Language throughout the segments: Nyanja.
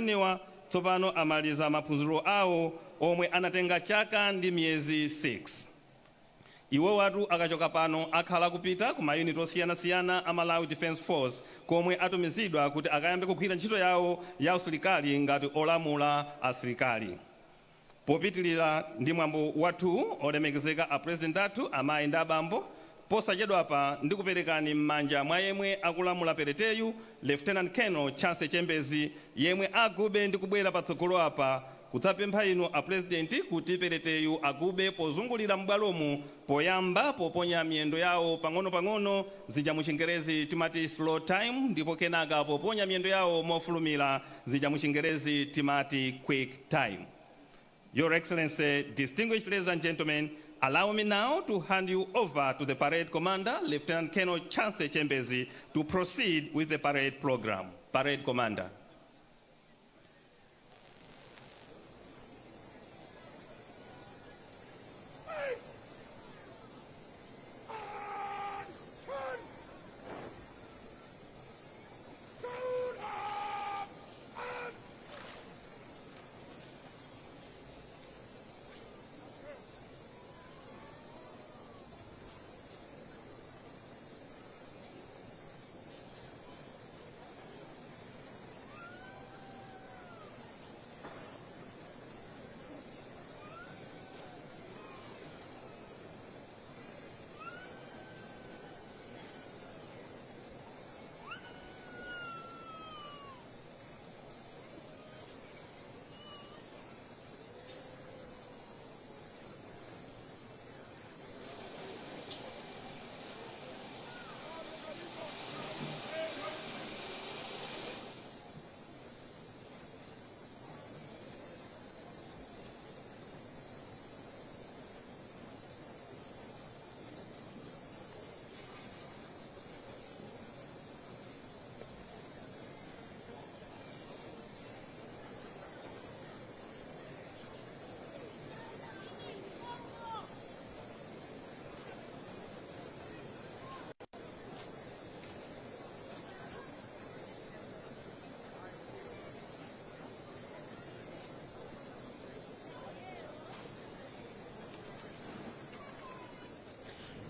Amenewa tsopano amaliza maphunziro awo omwe anatenga chaka ndi miyezi 6. Iwowatu akachoka pano akhala kupita ku mayuniti osiyanasiyana a Malawi Defence Force komwe atumizidwa kuti akayambe kugwira ntchito yawo ya usilikali ngati olamula asilikali. Popitilira ndi mwambo wathu, olemekezeka a President athu, amayi ndi abambo, posachedwapa ndikuperekani m'manja mwa yemwe akulamula pereteyu, Lieutenant Colonel Chancy Chembezi, yemwe agube ndi kubwera patsogolo apa kudzapempha inu a President kuti pereteyu agube pozungulira m'bwalomu, poyamba poponya miyendo yawo pang'onopang'ono, zija mu chingerezi timati slow time, ndipo kenaka poponya miyendo yawo mofulumira, zija mu chingerezi timati quick time. Your Excellency, distinguished ladies and gentlemen, allow me now to hand you over to the parade commander, Lieutenant Colonel Chancy Chembezi, to proceed with the parade program. Parade Commander.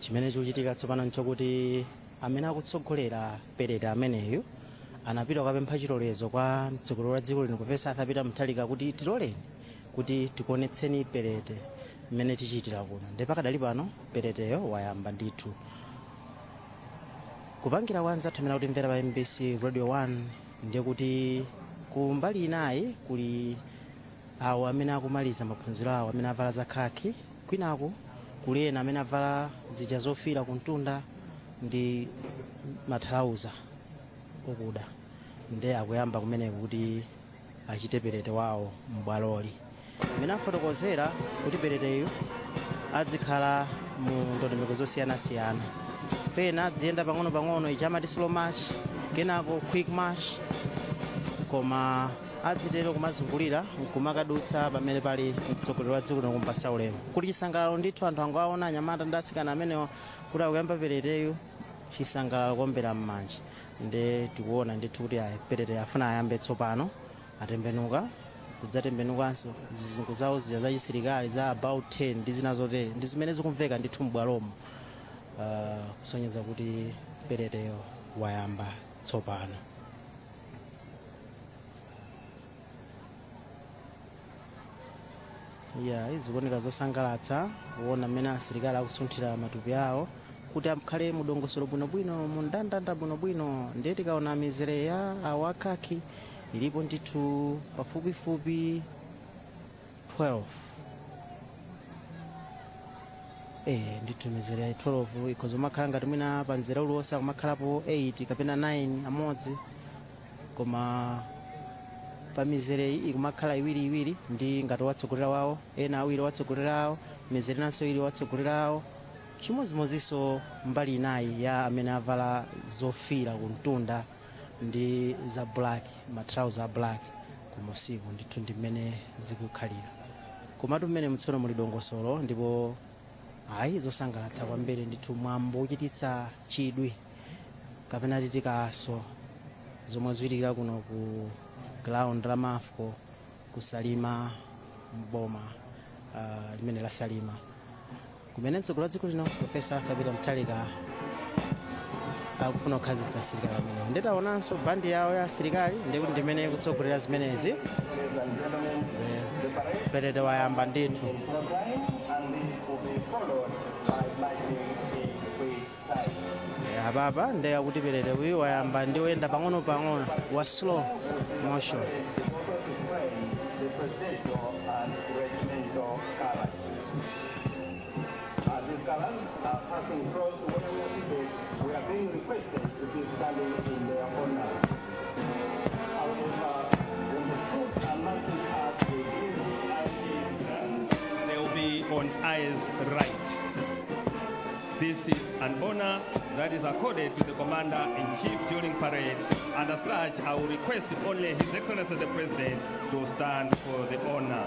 Chimene chikuchitika tsopano nchokuti amene akutsogolera perete ameneyu anapita kukapempha chilolezo kwa mtsogoleri wa dziko lino, Professor Arthur Peter Mutharika, kuti tiloleni kuti tikuonetseni perete mmene tichitira kuno. Ndi pakadali pano pereteyo wayamba ndithu kupangira kwa anzathu amene akutimvera pa MBC Radio 1. Ndiye kuti ku mbali inayi kuli awo amene akumaliza maphunziro awo, amene avala za khaki, kwinaku kuli ena amene avala zija zofira kumtunda ndi mathalauza okuda. Nde akuyamba kumeneko kuti achite perete wawo m'bwaloli. Mmene afotokozera kuti pereteyu adzikhala mu ndondomeko zosiyanasiyana, pena adziyenda pang'ono-pang'ono, ija amati slow march, kenako quick march, koma adzitero kumazungulira nkumakadutsa pamene pali mtsogoleri wa dziko lino kumpasa ulemu. Kuli chisangalalo ndithu, anthu angowaona anyamata ndi asikana amenewa kuti akuyamba pereteyu, chisangalalo, kuombera m'manja. Nde tikuona ndithu kuti ayi, perete afuna ayambe tsopano. Atembenuka, kudzatembenukanso, zizungu zawo zija za chisilikali za about 10 ndi zina zotere ndi zimene zikumveka ndithu m'bwalomo, kusonyeza kuti pereteyo wayamba tsopano. Ya, zikuoneka zosangalatsa kuona mmene asilikali akusunthira matupi awo kuti akhale mudongosolo bwinobwino, mundandanda bwinobwino. Ndiye tikaona mizere ya awo akhaki ilipo ndithu pafupifupi 12. Ndithu mizere ya 12 ikhoza kumakhala ngati mwina pa mzere uliwonse akumakhalapo 8 kapena 9 amodzi, koma pa mizereyi ikumakhala iwiriiwiri ndi ngati watsogolera wawo, ena awiri watsogolera awo, mizere inanso iwiri watsogolera awo. Chimodzimodzinso mbali inayi ya amene avala zofira kumtunda ndi za black, ma trouser a black kumusiku. Ndithu ndi mmene zikukhalira. Komatu mmene mtsono muli dongosolo, ndipo ayi, zosangalatsa kwambiri ndithu, mwambo uchititsa chidwi kapena titi kaso, zomwe zikuchitikira kuno ku Ground la Mafco kusalima, mboma limene la Salima, kumene mtsogoleri wa dziko lino, Professor Arthur Peter Mutharika, akufuna kukhazikitsa asilikali amenewo. Nditaonanso bandi yawo ya asilikali, ndikuti ndimene ikutsogolera zimenezi. Perete wayamba ndithu. And this will be followed by marching in quick time. Apapa ndiye kuti perete uyu wayamba ndi woyenda pang'ono-pang'ono, wa slow motion. Also displaying the presidential and regimental colors. As these colors are passing close to where we are seated, we are being requested to be standing in their honor. However, when the troops are marching up the VVIP stand, They will be on eyes right. This is an honor that is accorded to the Commander-in-Chief during parade, and as such, I will request only His Excellency the President to stand for the honor.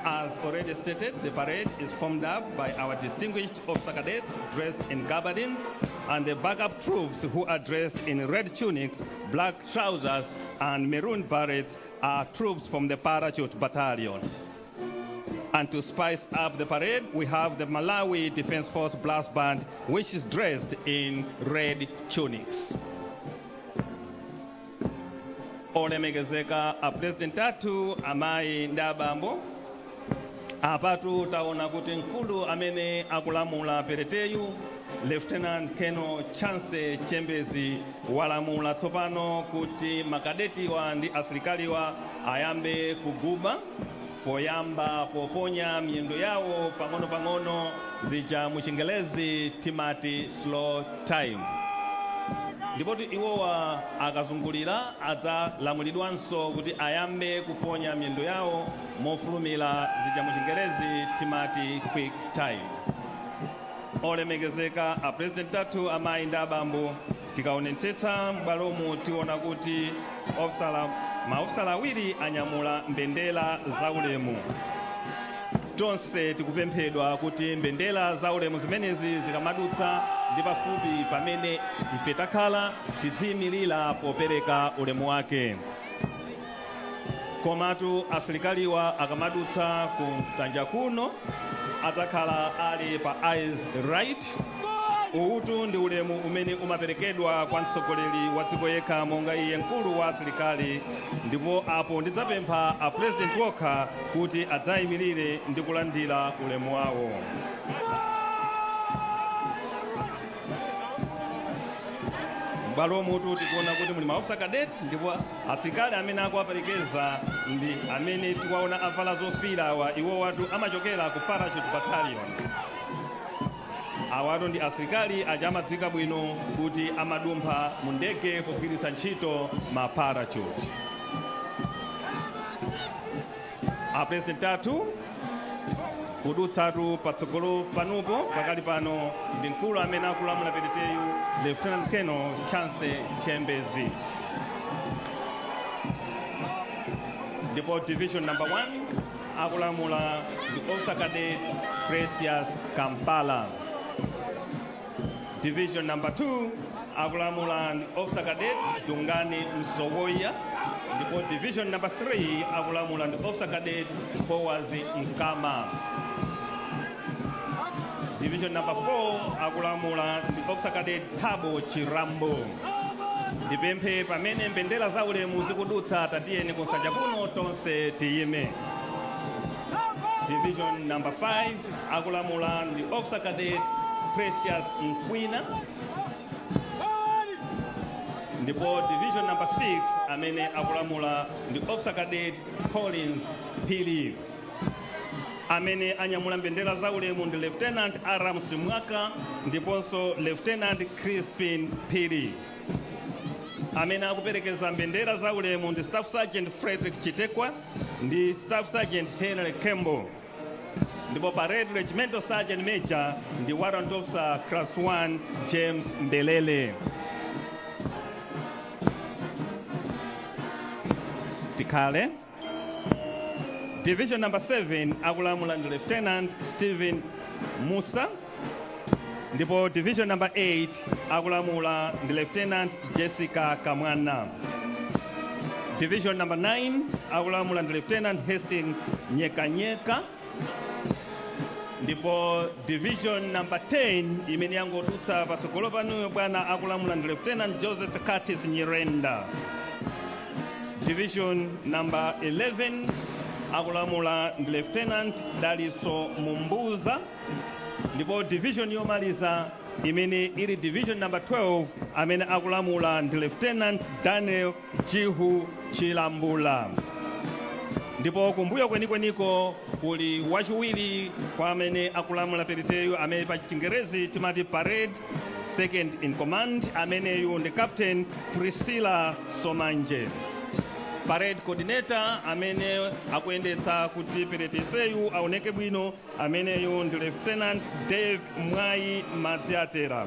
As already stated, the parade is formed up by our distinguished officer cadets dressed in gabardines and the backup troops who are dressed in red tunics, black trousers, and maroon berets are troops from the Parachute Battalion. And to spice up the parade, we have the Malawi Defense Force Brass Band, which is dressed in red tunics. Olemekezeka a President athu, amayi ndi abambo, apatu taona kuti mkulu amene akulamula pereteyu, Lieutenant Colonel Chance Chembezi, walamula tsopano kuti makadetiwa ndi asilikaliwa ayambe kuguba poyamba poponya miyendo yawo pang'ono-pang'ono, zija muchingelezi timati slow time. Ndipoti iwowa akazungulira adzalamulidwanso kuti ayambe kuponya miyendo yawo mofulumira, zija muchingerezi timati quick time. Olemekezeka a President athu, amayi ndi abambo, tikaonetsetsa m'bwalomu tiona kuti ofisala, maofisala awiri anyamula mbendera zaulemu. Tonse tikupemphedwa kuti mbendera zaulemu zimenezi zikamadutsa ndi pafupi pamene ife takhala, tidziyimirira popereka ulemu wake. Komatu asilikaliwa akamadutsa ku nsanja kuno adzakhala ali pa eyes right. Uwutu ndi ulemu umene umaperekedwa kwa mtsogoleri wa dziko yekha monga iye mkulu wa asilikali, ndipo apo ndidzapempha a President wokha kuti adzayimirire ndi kulandira ulemu wawo. M'bwalomutu tikuona kuti muli maofisa cadet, ndipo asilikali amene akuwaperekeza ndi amene tikuwaona avala zofira awa. Iwo watu amachokera ku Parachute Battalion. Awatu ndi asilikali aja amadziwika bwino kuti amadumpha mu ndege pogwiritsa ntchito ma parachute. A President athu kudutsatu patsogolo panupo pakali pano ndi mkulu amene akulamula pereteyu, Lieutenant Colonel Chance Chembezi. Ndipo division number 1 akulamula ndi Officer Cadet Precious Kampala. Division number 2 akulamula ndi Officer Cadet Dungani Msowoya, ndipo division number 3 akulamula ndi Officer Cadet Boaz Mkama. Division number 4 akulamula ndi Officer Cadet Thabo Chirambo. Ndipemphe pamene mbendera zaulemu zikudutsa, tatiyeni kunsanja kuno tonse tiyime. Division number 5 akulamula ndi Officer Cadet Precious Mkwina, ndipo division number 6 amene akulamula ndi Officer Cadet Collins Phiri. Amene anyamula mbendera zaulemu ndi Lieutenant Aram Simwaka ndiponso Lieutenant Crispin Phiri. Amene akuperekeza mbendera zaulemu ndi Staff Sergeant Frederick Chitekwa ndi Staff Sergeant Henry Kembo, ndipo parade regimental sergeant major ndi Warrant Officer Class 1 James Mbelele. Tikhale. Division number 7 akulamula ndi Lieutenant Stephen Musa. Ndipo division number 8 akulamula ndi Lieutenant Jessica Kamwana. Division number 9 akulamula ndi Lieutenant Hastings Nyekanyeka. Ndipo division number 10 imene yangodutsa patsogolo panuyo, bwana, akulamula ndi Lieutenant Joseph Curtis Nyirenda. Division number 11 akulamula ndi Lieutenant Daliso Mumbuza. Ndipo division yomaliza imene ili division number 12, amene akulamula ndi Lieutenant Daniel Jihu Chilambula. Ndipo kumbuyo kwenikweniko kuli wachiwiri kwa amene akulamula pereteyu, amene pa Chingerezi timati parade second in command, ameneyu ndi Captain Priscilla Somanje. Parade coordinator amene akuyendetsa kuti pereteseyu aoneke bwino, ameneyu ndi Lieutenant Dave Mwayi Madziatera.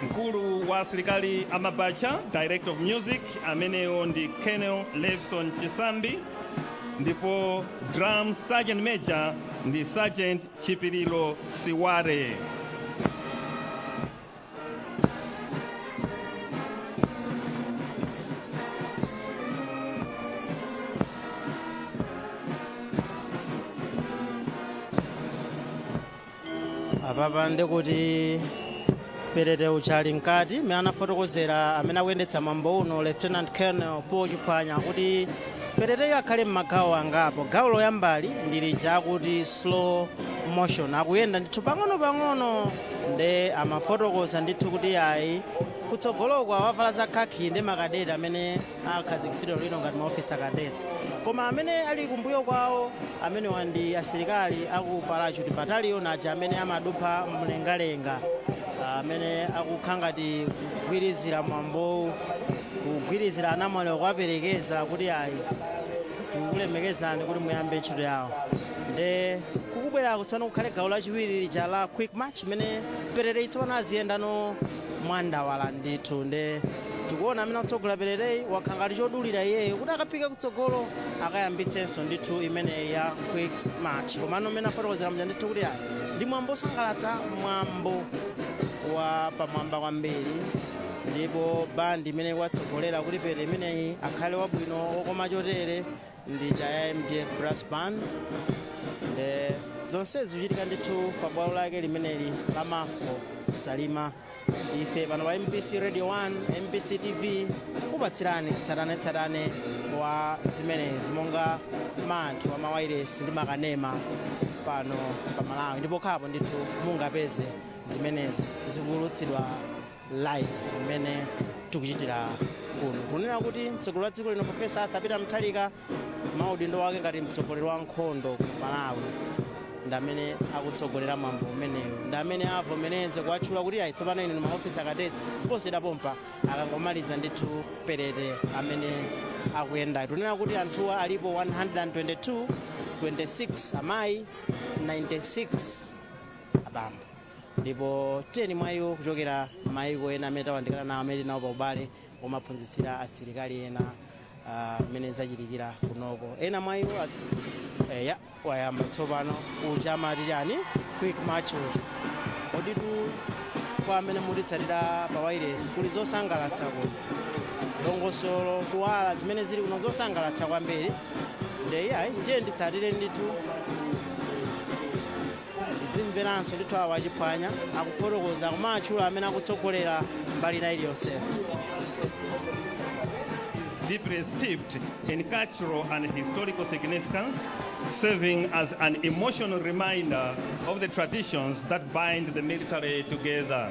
Mkulu wa asilikali amabacha, director of music, ameneyo ndi Colonel Levison Chisambi. Ndipo drum sergeant major ndi Sergeant Chipililo Siware. Apapa ndikuti perete uchali mkati mmene anafotokozera amene akuyendetsa mwambo uno, Lieutenant Colonel Paul Chiphwanya, kuti pereteyo akhale m'magawo angapo. Gawo loyambali ndi lija akuti slow motion, akuyenda ndithu pang'ono-pang'ono. Nde amafotokoza ndithu kuti ayi, kutsogoloko awavala za khaki ndi makadeti amene akhazikitsidwa lino ngati ma officer cadets, koma amene ali kumbuyo kwawo amenewa ndi asilikali aku parachute battalion aja amene amadupha mlengalenga, amene akukhala ngati kugwirizira mwambowu, kugwirizira anamwali kuwaperekeza kuti ayi, tikukulemekezani kuti muyambe ntchito yawo. Nde kukubwera kutsopano kukhale gawo lachiwiri lija la quick march, imene perere tsopano aziyendano mwandawala ndithu. Nde tikuona amene akutsogola perereyi wakhala ngati chodulira iyeyo kuti akafike kutsogolo akayambitsenso ndithu imeneyi ya quick march. Komano amene afotokozera mja ndithu kuti ayi, ndi mwambo osangalatsa, mwambo wa pamwamba kwambiri. Ndipo bandi imene ikuwatsogolera kuti perere imeneyi akhale wabwino, wokoma chotere, ndi cha MDF Brass Band. Nde zonse zikuchitika ndithu pa bwalo lake limeneli la Mafco Salima. Ife pano pa MBC Radio 1, MBC TV, kupatsirani tsatanetsatane wa zimenezi monga manthu wa mawayilesi ndi makanema pano pa Malawi, ndipo khapo ndithu mungapeze zimenezi zikuulutsidwa live mmene tikuchitira kuno. Kunena kuti mtsogoleri wa dziko lino, Professor Arthur Peter Mutharika, maudindo wake ngati mtsogoleri wa nkhondo ku Malawi, ndi amene akutsogolera mwambo umenewu, ndi amene avomereze kuwatchula kuti ayi, tsopano inu ma officer cadets poseda pompa, akangomaliza ndithu perete amene akuyenda. Tunena kuti anthuwa alipo 122, 26 amayi, 96 abambo, ndipo 10 mwa iwo kuchokera maiko ena amene tawandikana nawo, amene tinawo pa ubale omaphunzitsira asilikali ena mmene zachitikira kunoko. Ena mwa iwo ya wayamba tsopano uja amati chani, quick march uja. Koditu kwa amene mutitsatira pa wireless, kuli zosangalatsa kuno, dongosolo, kuwala, zimene zili kuno zosangalatsa kwambiri. Nde ayi, ndiye nditsatire ndithu, tidzimveranso ndithu awo achiphwanya akufotokoza, kumatchula amene akutsogolera mbali ina iliyonse. Deeply steeped in cultural and historical significance, serving as an emotional reminder of the traditions that bind the military together.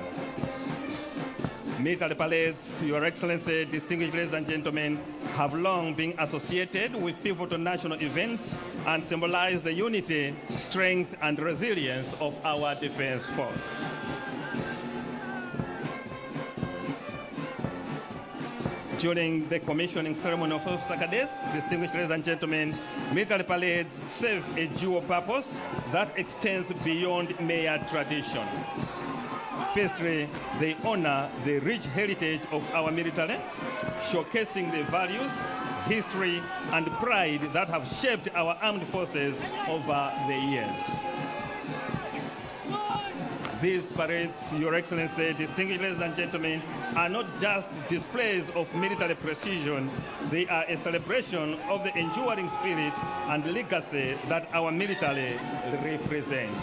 Military parades, Your Excellency, distinguished ladies and gentlemen, have long been associated with pivotal national events and symbolize the unity, strength, and resilience of our defense force. During the commissioning ceremony of officer cadets, distinguished ladies and gentlemen, military parades serve a dual purpose that extends beyond mere tradition. Firstly, they honor the rich heritage of our military, showcasing the values, history, and pride that have shaped our armed forces over the years. These parades, Your Excellency, distinguished ladies and gentlemen, are not just displays of military precision. They are a celebration of the enduring spirit and legacy that our military represents.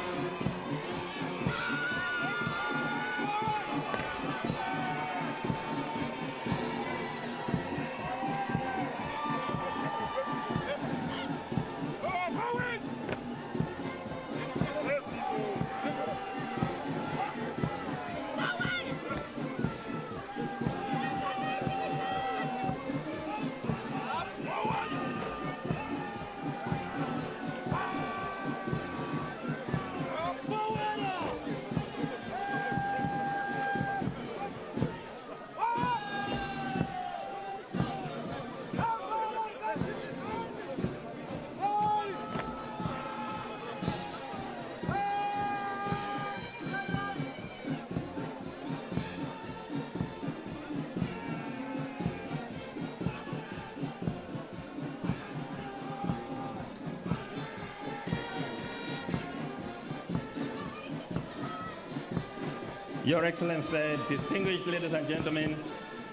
Your Excellency, distinguished ladies and gentlemen,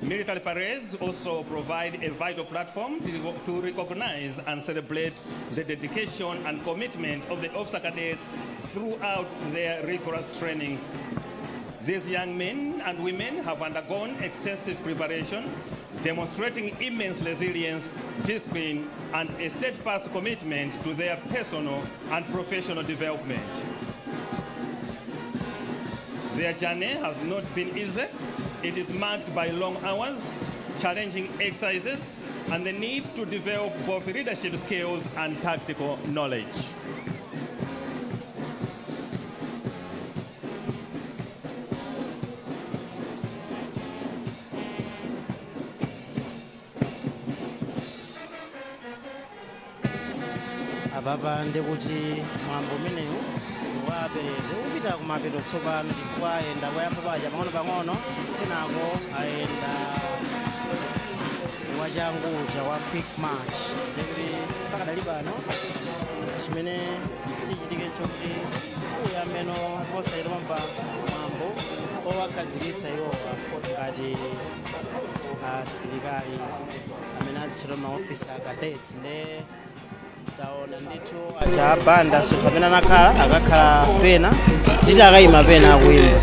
military parades also provide a vital platform to recognize and celebrate the dedication and commitment of the officer cadets throughout their rigorous training. These young men and women have undergone extensive preparation, demonstrating immense resilience, discipline, and a steadfast commitment to their personal and professional development. Their journey has not been easy. It is marked by long hours, challenging exercises, and the need to develop both leadership skills and tactical knowledge. Apapa ndikuti mwambo umenewu waperete upita kumapeto tsopano, chifukwa ayenda kuyamba paja pang'ono pang'ono, kenako ayenda wachangucha wa quick march. Ndikuti pakadali pano chimene chichitike nchokuti uyambeno posachedwa pa mwambo owakhazikitsa iwowa ngati asilikali amene azitchedwa ma officer cadets. Nde taona ndithu aja abanda sinthu amene anakhala akakhala pena titi akayima pena akuyimba,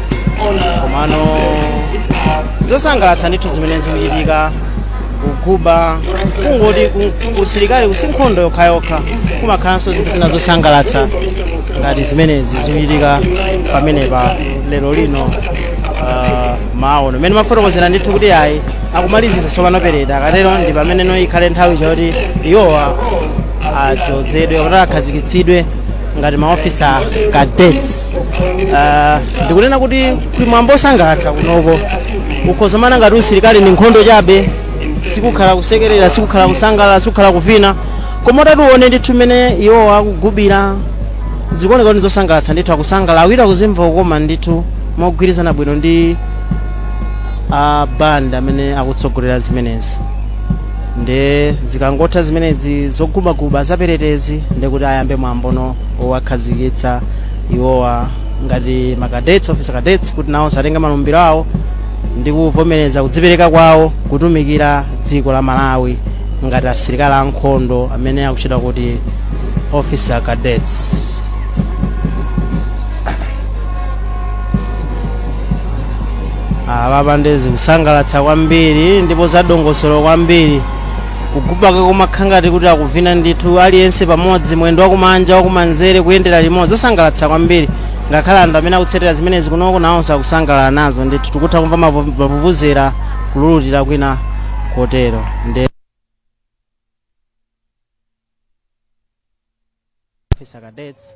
komano zosangalatsa ndithu zimene zikuchitika, kuguba kungoti usilikali kusinkhondo yokhayokha, kumakhalanso zinthu zina zosangalatsa ngati zimenezi zikuchitika pamenepa lero lino. Maono mmene mafotokozera ndithu kuti ayi, akumalizisa tsopano perete, akatero ndi pamene ikhale nthawi choti iwowa adzozedwe kuti akhazikitsidwe ngati ma officer cadets. Ndikunena kuti kuli mwambo osangalatsa kunoko. Ukhozomana ngati usilikali ndi nkhondo chabe, sikukhala kusekerera, sikukhala kusangalala, sikukhala kuvina, koma utatione ndithu mmene iwowa akugubira, zikuoneka kuti zosangalatsa ndithu, akusangalala, awiri akuzimva kukoma ndithu mogwirizana bwino ndi a band amene akutsogolera zimenezi. Nde zikangotha zimenezi zogubaguba zaperetezi, ndekuti ayambe mwambono owakhazikitsa iwowa ngati ma cadets, officer cadets, kuti nawo atenge malumbiro awo ndi kuvomereza kudzipereka kwawo kutumikira dziko la Malawi ngati asilikali ankhondo amene akutchedwa kuti officer cadets. Apapa ndi zikusangalatsa kwambiri ndipo zadongosolo kwambiri. Kugubaka kumakhala ngati kuti akuvina ndithu, aliyense pamodzi, mwendo wakumanja, wakumanzere, kuyendera limodzi, zosangalatsa kwambiri. Ngakhale anthu amene akutsatira zimenezi kunoko nawonso akusangalala nazo ndithu. Tikutha kumva mavuvuzera, kululutira kwina kotero. Ndi officer cadets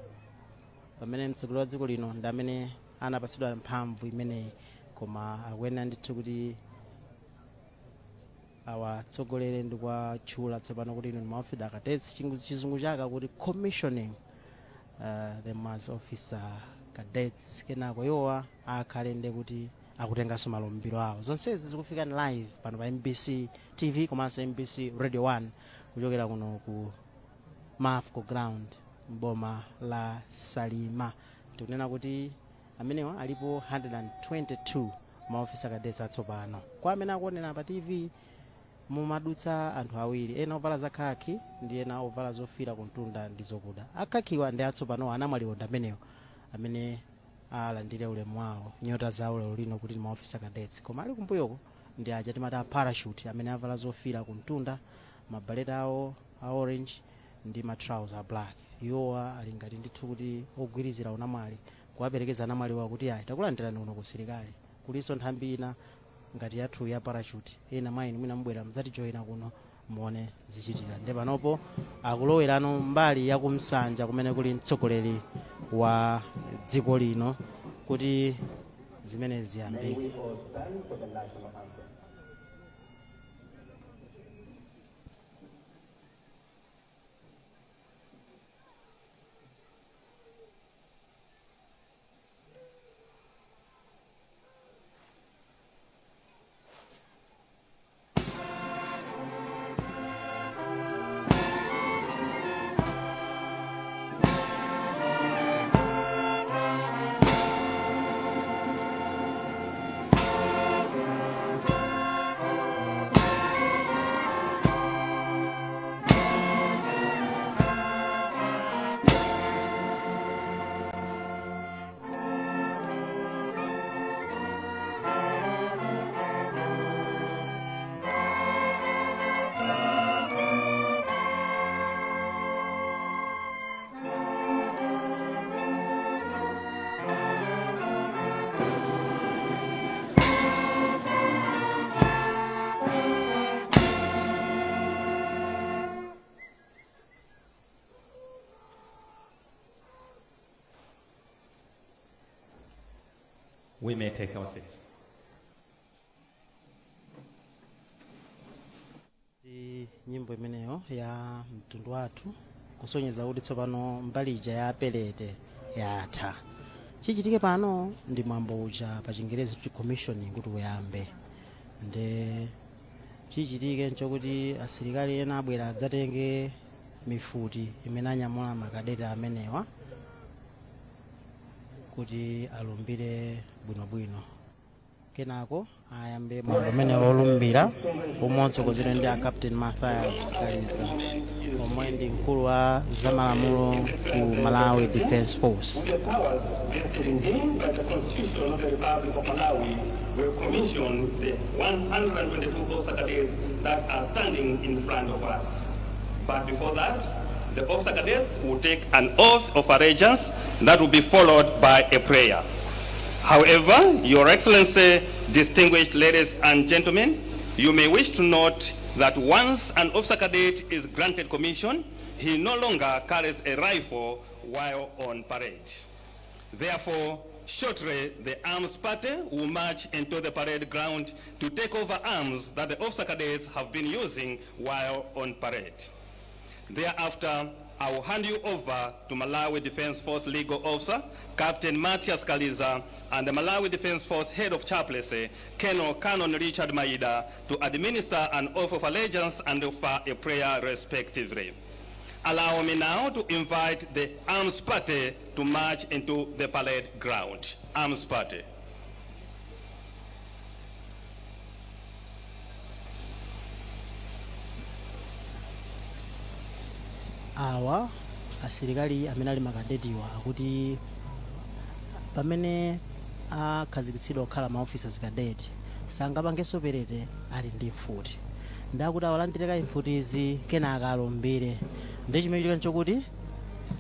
pamene mtsogoleri wa dziko lino ndi amene anapatsidwa mphamvu imeneyi, koma akuyenera ndithu kuti awatsogolere ndi kuwatchula tsopano kuti inu ndi ma officer cadets. Chizungu chake kuti commissioning them as officer cadets. Kenako iwowa akhale ndi kuti akutenganso malumbiro awo. Zonsezi zikufika live pano pa MBC TV komanso MBC Radio 1 kuchokera kuno ku Mafco Ground, mboma la Salima. Tikunena kuti Amenewa alipo 122 ma officer cadets atsopano. Kwa amene akuonera pa TV, mumadutsa anthu awiri, ena ovala zakhaki ndi ena ovala zofira kumtunda ndi zokuda. Akhakiwa ndi atsopano, anamwaliwo ndi amenewo amene alandire ulemu wawo, nyota zawo lero lino kuti ndi ma officer cadets. Koma ali kumbuyoko ndi aja timati a parachute, amene avala zofira kumtunda, mabaleta awo a orange ndi ma trouser a black. Iwowa ali ngati ndithu kuti ogwirizira unamwali, kuwaperekeza anamwaliwa kuti ayi, takulandirani kuno ku usilikali. Kulinso nthambi ina ngati yathu ya parachute. Ena mwa inu mwina mubwera mudzatijoyina kuno, muone zichitika. Ndi panopo akulowerano mbali yakumsanja kumene kuli mtsogoleri wa dziko lino kuti zimene May ziyambike. We all stand for the national anthem. We may take our seats. Ndi nyimbo imeneyo ya mtundu wathu, kusonyeza kuti tsopano mbali ija ya perete yatha. Chichitike pano ndi mwambo uja, pa Chingerezi kuti commissioning, kuti uyambe. Nde chichitike nchokuti asilikali ena abwera adzatenge mifuti imene anyamula makadeti amenewa kuti alumbire bwinobwino. Kenako ayambe mwambo umene wolumbira, omwe otsogozedwa ndi a Captain Mathias Kaliza, omwe ndi mkulu wa zamalamulo ku Malawi Defence Force. With the powers vested in him by the Constitution of the Republic of Malawi, will commission the 122 officer cadets that are standing in front of us. But before that, the officer cadets will take an oath of allegiance that will be followed by a prayer. However, Your Excellency, distinguished ladies and gentlemen, you may wish to note that once an officer cadet is granted commission, he no longer carries a rifle while on parade. Therefore, shortly, the arms party will march into the parade ground to take over arms that the officer cadets have been using while on parade. Thereafter, I will hand you over to Malawi Defense Force Legal Officer, Captain Matthias Kaliza, and the Malawi Defense Force Head of Chaplaincy, Colonel Canon Richard Maida, to administer an oath of allegiance and offer a prayer respectively. Allow me now to invite the arms party to march into the parade ground. Arms party. Awa asilikali amene ali makadetiwa akuti pamene akhazikitsidwa kukhala ma officers cadet, sangapangenso perete ali ndi mfuti. Ndakuti awalandire kayi mfutizi, kenaka alumbire. Ndi chimene chitika nchokuti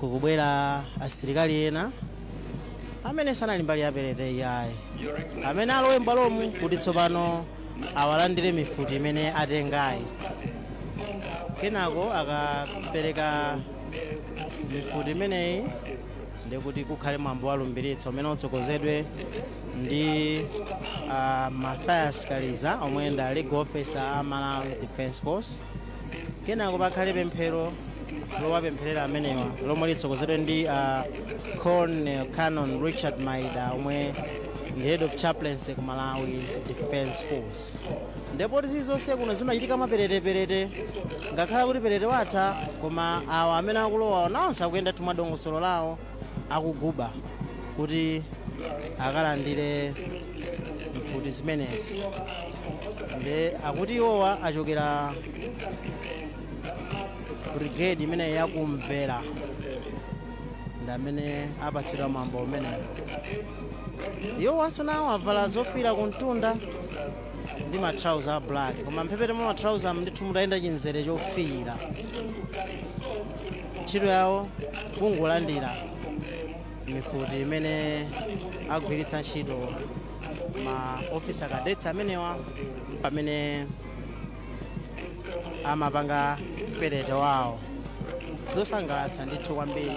kukubwera asilikali ena amene sanali mbali ya perete iyayi, amene alowe m'bwalomu kuti tsopano awalandire mifuti imene atengayi. Kenako akapereka mifuti imeneyi, ndikuti kukhale mwambo walumbiritsa umene utsogozedwe ndi Mathias Kaliza, omwe ndi legal officer a Malawi Defence Force. Kenako pakhale pemphero lowapempherera amenewa, lomwe litsogozedwe ndi Colonel Canon Richard Maida, omwe ndi head of chaplaincy ku Malawi Defence Force. Ndipo zizonse kuno zimachitika mapereteperete, ngakhale kuti perete watha, koma awa amene akulowa nawonso akuyenda mwadongosolo lawo, akuguba kuti Akalandire mfuti zimenezi. Nde akuti iwowa achokera brigade imene yakumvera, ndi amene apatsidwa mwambo umenewo. Iwowanso nawo avala zofira kumtunda ndi matrauza a black, koma mphepete mwa matrauza ndithu mutayenda chinzere chofiira. Ntchito yawo kungolandira mifuti imene agwiritsa ntchito ma officer cadets amenewa pamene amapanga parade wawo. Zosangalatsa ndithu kwambiri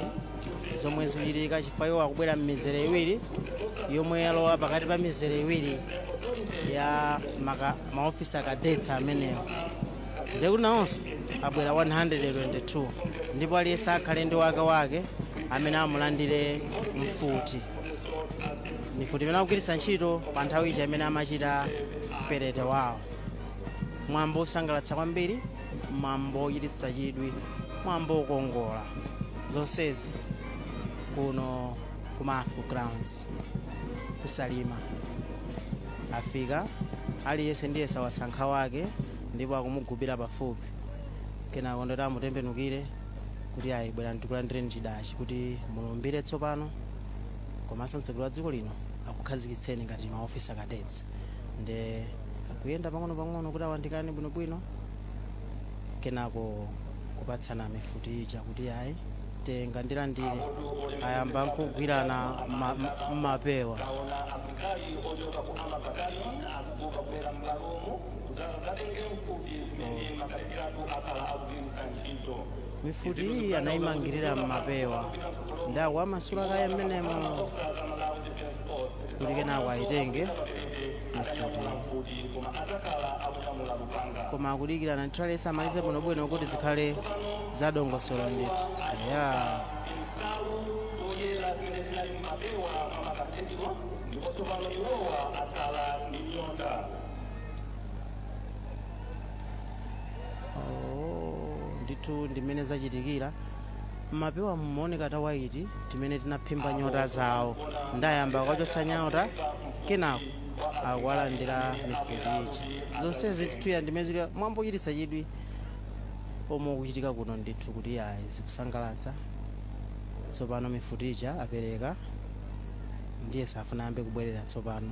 zomwe zikuchitika, chifukwa iwo akubwera m'mizere iwiri yomwe yalowa pakati pa mizere iwiri ya ma officer cadets amenewa. Ndekuti nawonso abwera 122, ndipo aliyense akhale ndi wake wake amene amulandire mfuti, mifuti imene akugwiritsa ntchito pa nthawi ija imene amachita parade wawo. Mwambo osangalatsa kwambiri, mwambo ochititsa chidwi, mwambo okongola, zonsezi kuno ku Mafco Grounds kuSalima. Afika, aliyense ndiye sawasankha wake, ndipo akumugubira pafupi. Kenako ndoti amutembenukire kuti ayi, bwera ndikulandireni chidachi kuti mulumbire tsopano, komanso mtsogoleri wa dziko lino akukhazikitseni ngati ma officer cadets. Nde akuyenda pang'ono-pang'ono kuti awandikane bwinobwino, kenako kupatsana mifuti ija kuti ayi, tenga, ndilandire. Ayamba nkugwirana mmapewa. Taona asilikali ochoka ku Army Battalion akuguka kubwera m'bwalomo kuti adzatenge mfuti zimene makadeti athu akhala akugwiritsa ntchito. Mifuti iyi anayimangirira mmapewa, ndi akuwamasula kaye mmenemo kuti kenako ayitenge mifuti. Mfuti, koma adzakhala akunyamula lupanga. Koma akudikirana ndithu aliyense amalize bwinobwino kuti zikhale zadongosolo ndithu ya. Nsalu zoyera zimene zinali mmapewa mwa makadetiwa, ndipo tsopano iwowa atsala ndi nyota. Oh, ndithu ndimene zachitikira. Mmapewa mumaoneka ta white timene tinaphimba nyota zawo. Ndayamba kwachotsa nyota, kenako akuwalandira mifuti ija. Zonsezi ndithu ya ndimene zili mwambo ochititsa chidwi omwe ukuchitika kuno ndithu, kuti ayi, zikusangalatsa. Tsopano mifuti ija apereka, ndiye safuna ayambe kubwerera. Tsopano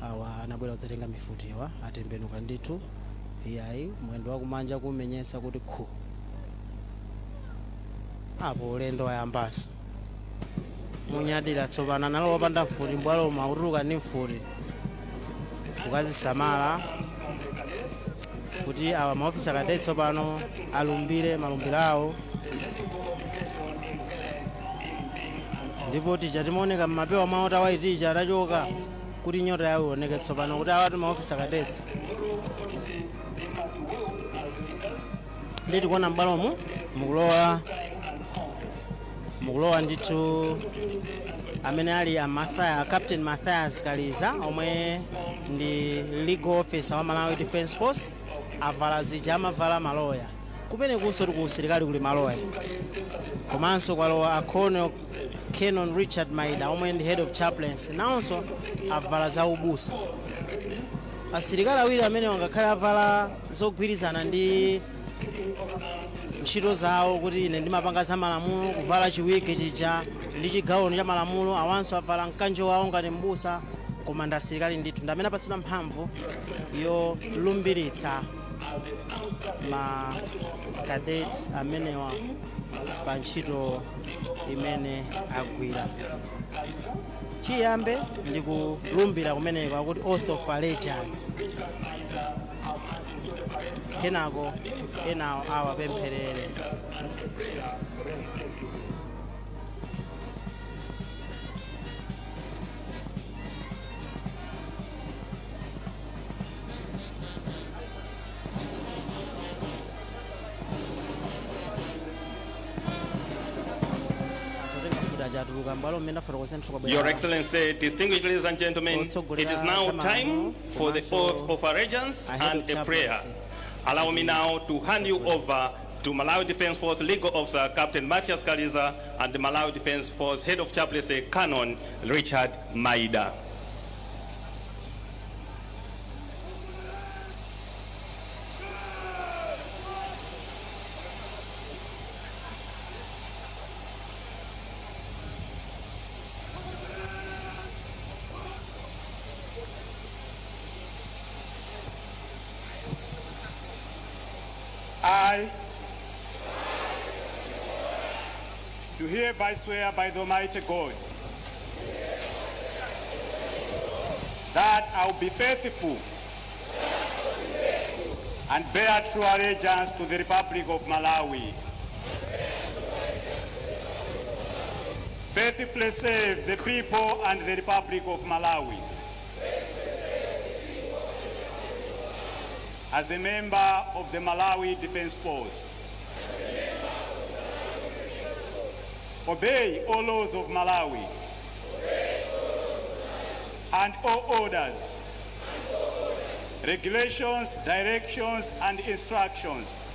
awa anabwera kudzatenga mifutiwa atembenuka ndithu, iyayi, mwendo wakumanja kumenyesa kuti khu apo ulendo wayambaso munyadira. Tsopano analowa wopanda mfuti mbwaloma, akutuluka ndi mfuti kukazisamala kuti awa ma officer cadet tsopano alumbire malumbiro awo. Ndipo tija timaoneka mmapewa mwawo ta white tija atachoka kuti nyota yawo ioneke tsopano kuti awatu ma officer cadets. Ndi tikuona m'bwalomu mukulowa ndithu amene ali a Matthias, Captain Mathias Kaliza, omwe ndi legal officer wa Malawi Defence Force. Avala zija amavala maloya. Kumenekunso ku usilikali kuli maloya. Komanso kwalowa a Colonel Canon Richard Maida, omwe ndi head of chaplains, nawonso avala za ubusa. Asilikali awiri amene ngakhale avala zogwirizana ndi ntchito zawo, kuti ine ndimapanga za malamulo, kuvala chiwigi chija ndi chigawono cha malamulo, awanso avala mkanjo wawo ngati mbusa, koma ndi asilikali ndithu. Ndi amene apatsidwa mphamvu yolumbiritsa ma cadet amenewa pa ntchito imene agwira. Chiyambe ndi kulumbira kumeneko, akuti Oath of Allegiance, kenako enawo awapempherere. Atotenga futi achatuluka mbalo mmene afotokoza nthu. Your Excellency, distinguished ladies and gentlemen, it is now time for the oath of allegiance and a prayer. Allow me now to hand you over to Malawi Defense Force Legal Officer Captain Matthias Kaliza and the Malawi Defense Force Head of Chaplaincy Canon Richard Maida. I do hereby swear by the Almighty God that I will be faithful and bear true allegiance to the Republic of Malawi, faithfully serve the people and the Republic of Malawi as a member of the Malawi Defense Force, obey all laws of Malawi and all orders, regulations, directions, and instructions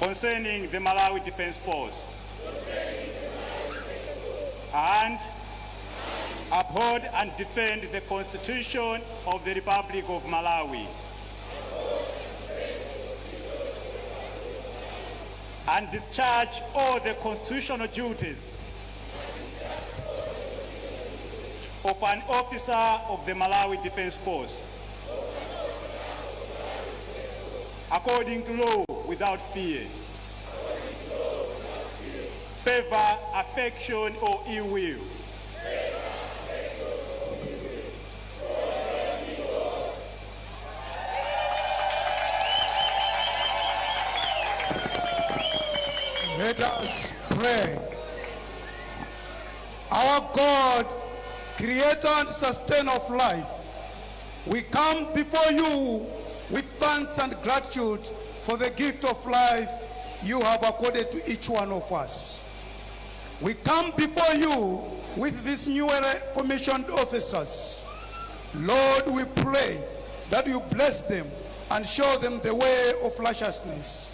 concerning the Malawi Defense Force, and uphold and defend the Constitution of the Republic of Malawi and discharge all the constitutional duties of an officer of the Malawi Defense Force according to law, without fear, favor, affection, or ill will. Let us pray. Our God, creator and sustainer of life, we come before you with thanks and gratitude for the gift of life you have accorded to each one of us. We come before you with these newly commissioned officers. Lord, we pray that you bless them and show them the way of righteousness.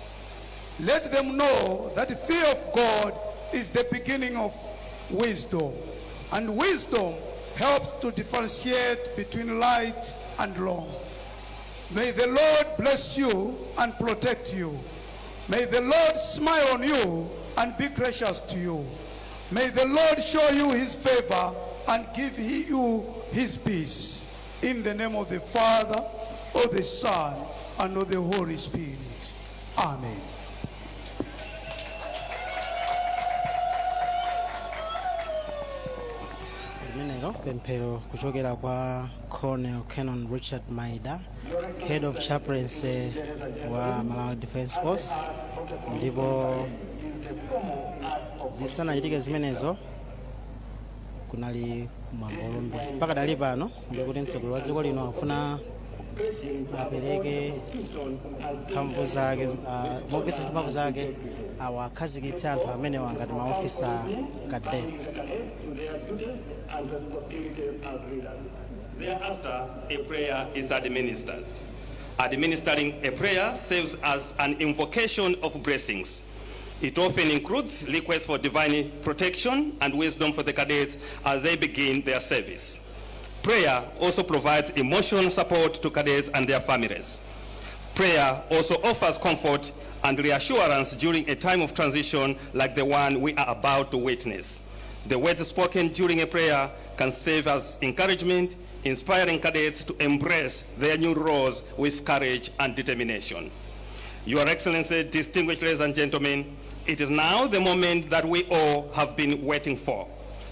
Let them know that the fear of God is the beginning of wisdom, and wisdom helps to differentiate between right and wrong. May the Lord bless you and protect you. May the Lord smile on you and be gracious to you. May the Lord show you his favor and give you his peace. In the name of the Father, of the Son, and of the Holy Spirit. Amen. Limenelo pemphero kuchokera kwa Colonel Canon Richard Maida, Head of Chaplaincy wa Malawi Defense Force. Ndipo zisanachitike zimenezo, kunali mwambo olumbira. Mpaka dali pano ndikuti mtsogoleri wa dziko lino afuna apereke mphamvu zake, mogwiritsa ntchito mphamvu zake, awakhazikitse anthu amenewa ngati ma officer cadets. Thereafter, a prayer is administered. Administering a prayer serves as an invocation of blessings. It often includes requests for divine protection and wisdom for the cadets as they begin their service. Prayer also provides emotional support to cadets and their families. Prayer also offers comfort and reassurance during a time of transition like the one we are about to witness. The words spoken during a prayer can serve as encouragement, inspiring cadets to embrace their new roles with courage and determination. Your Excellency, distinguished ladies and gentlemen, it is now the moment that we all have been waiting for.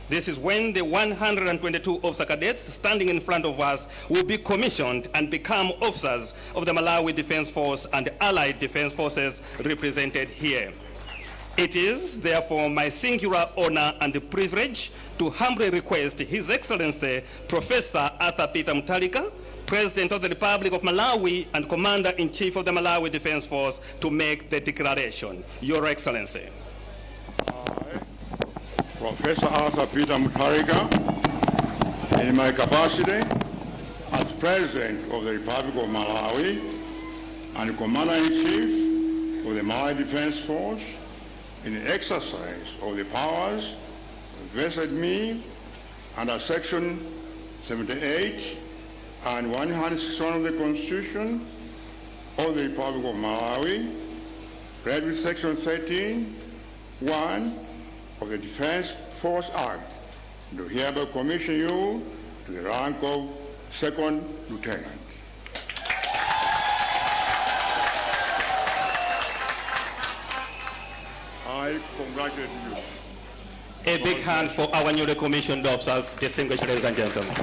This is when the 122 officer cadets standing in front of us will be commissioned and become officers of the Malawi Defense Force and allied defense forces represented here. It is therefore my singular honor and privilege to humbly request His Excellency Professor Arthur Peter Mutharika, President of the Republic of Malawi and Commander-in-Chief of the Malawi Defense Force, to make the declaration. Your Excellency. Professor Arthur Peter Mutharika, in my capacity as President of the Republic of Malawi and Commander-in-Chief of the Malawi Defense Force, in the exercise of the powers vested me under Section 78 and 161 of the Constitution of the Republic of Malawi, read with Section 13, 1 of the Defense Force Act, do hereby commission you to the rank of Second Lieutenant. I congratulate you. A big hand for our newly commissioned officers, distinguished ladies and gentlemen.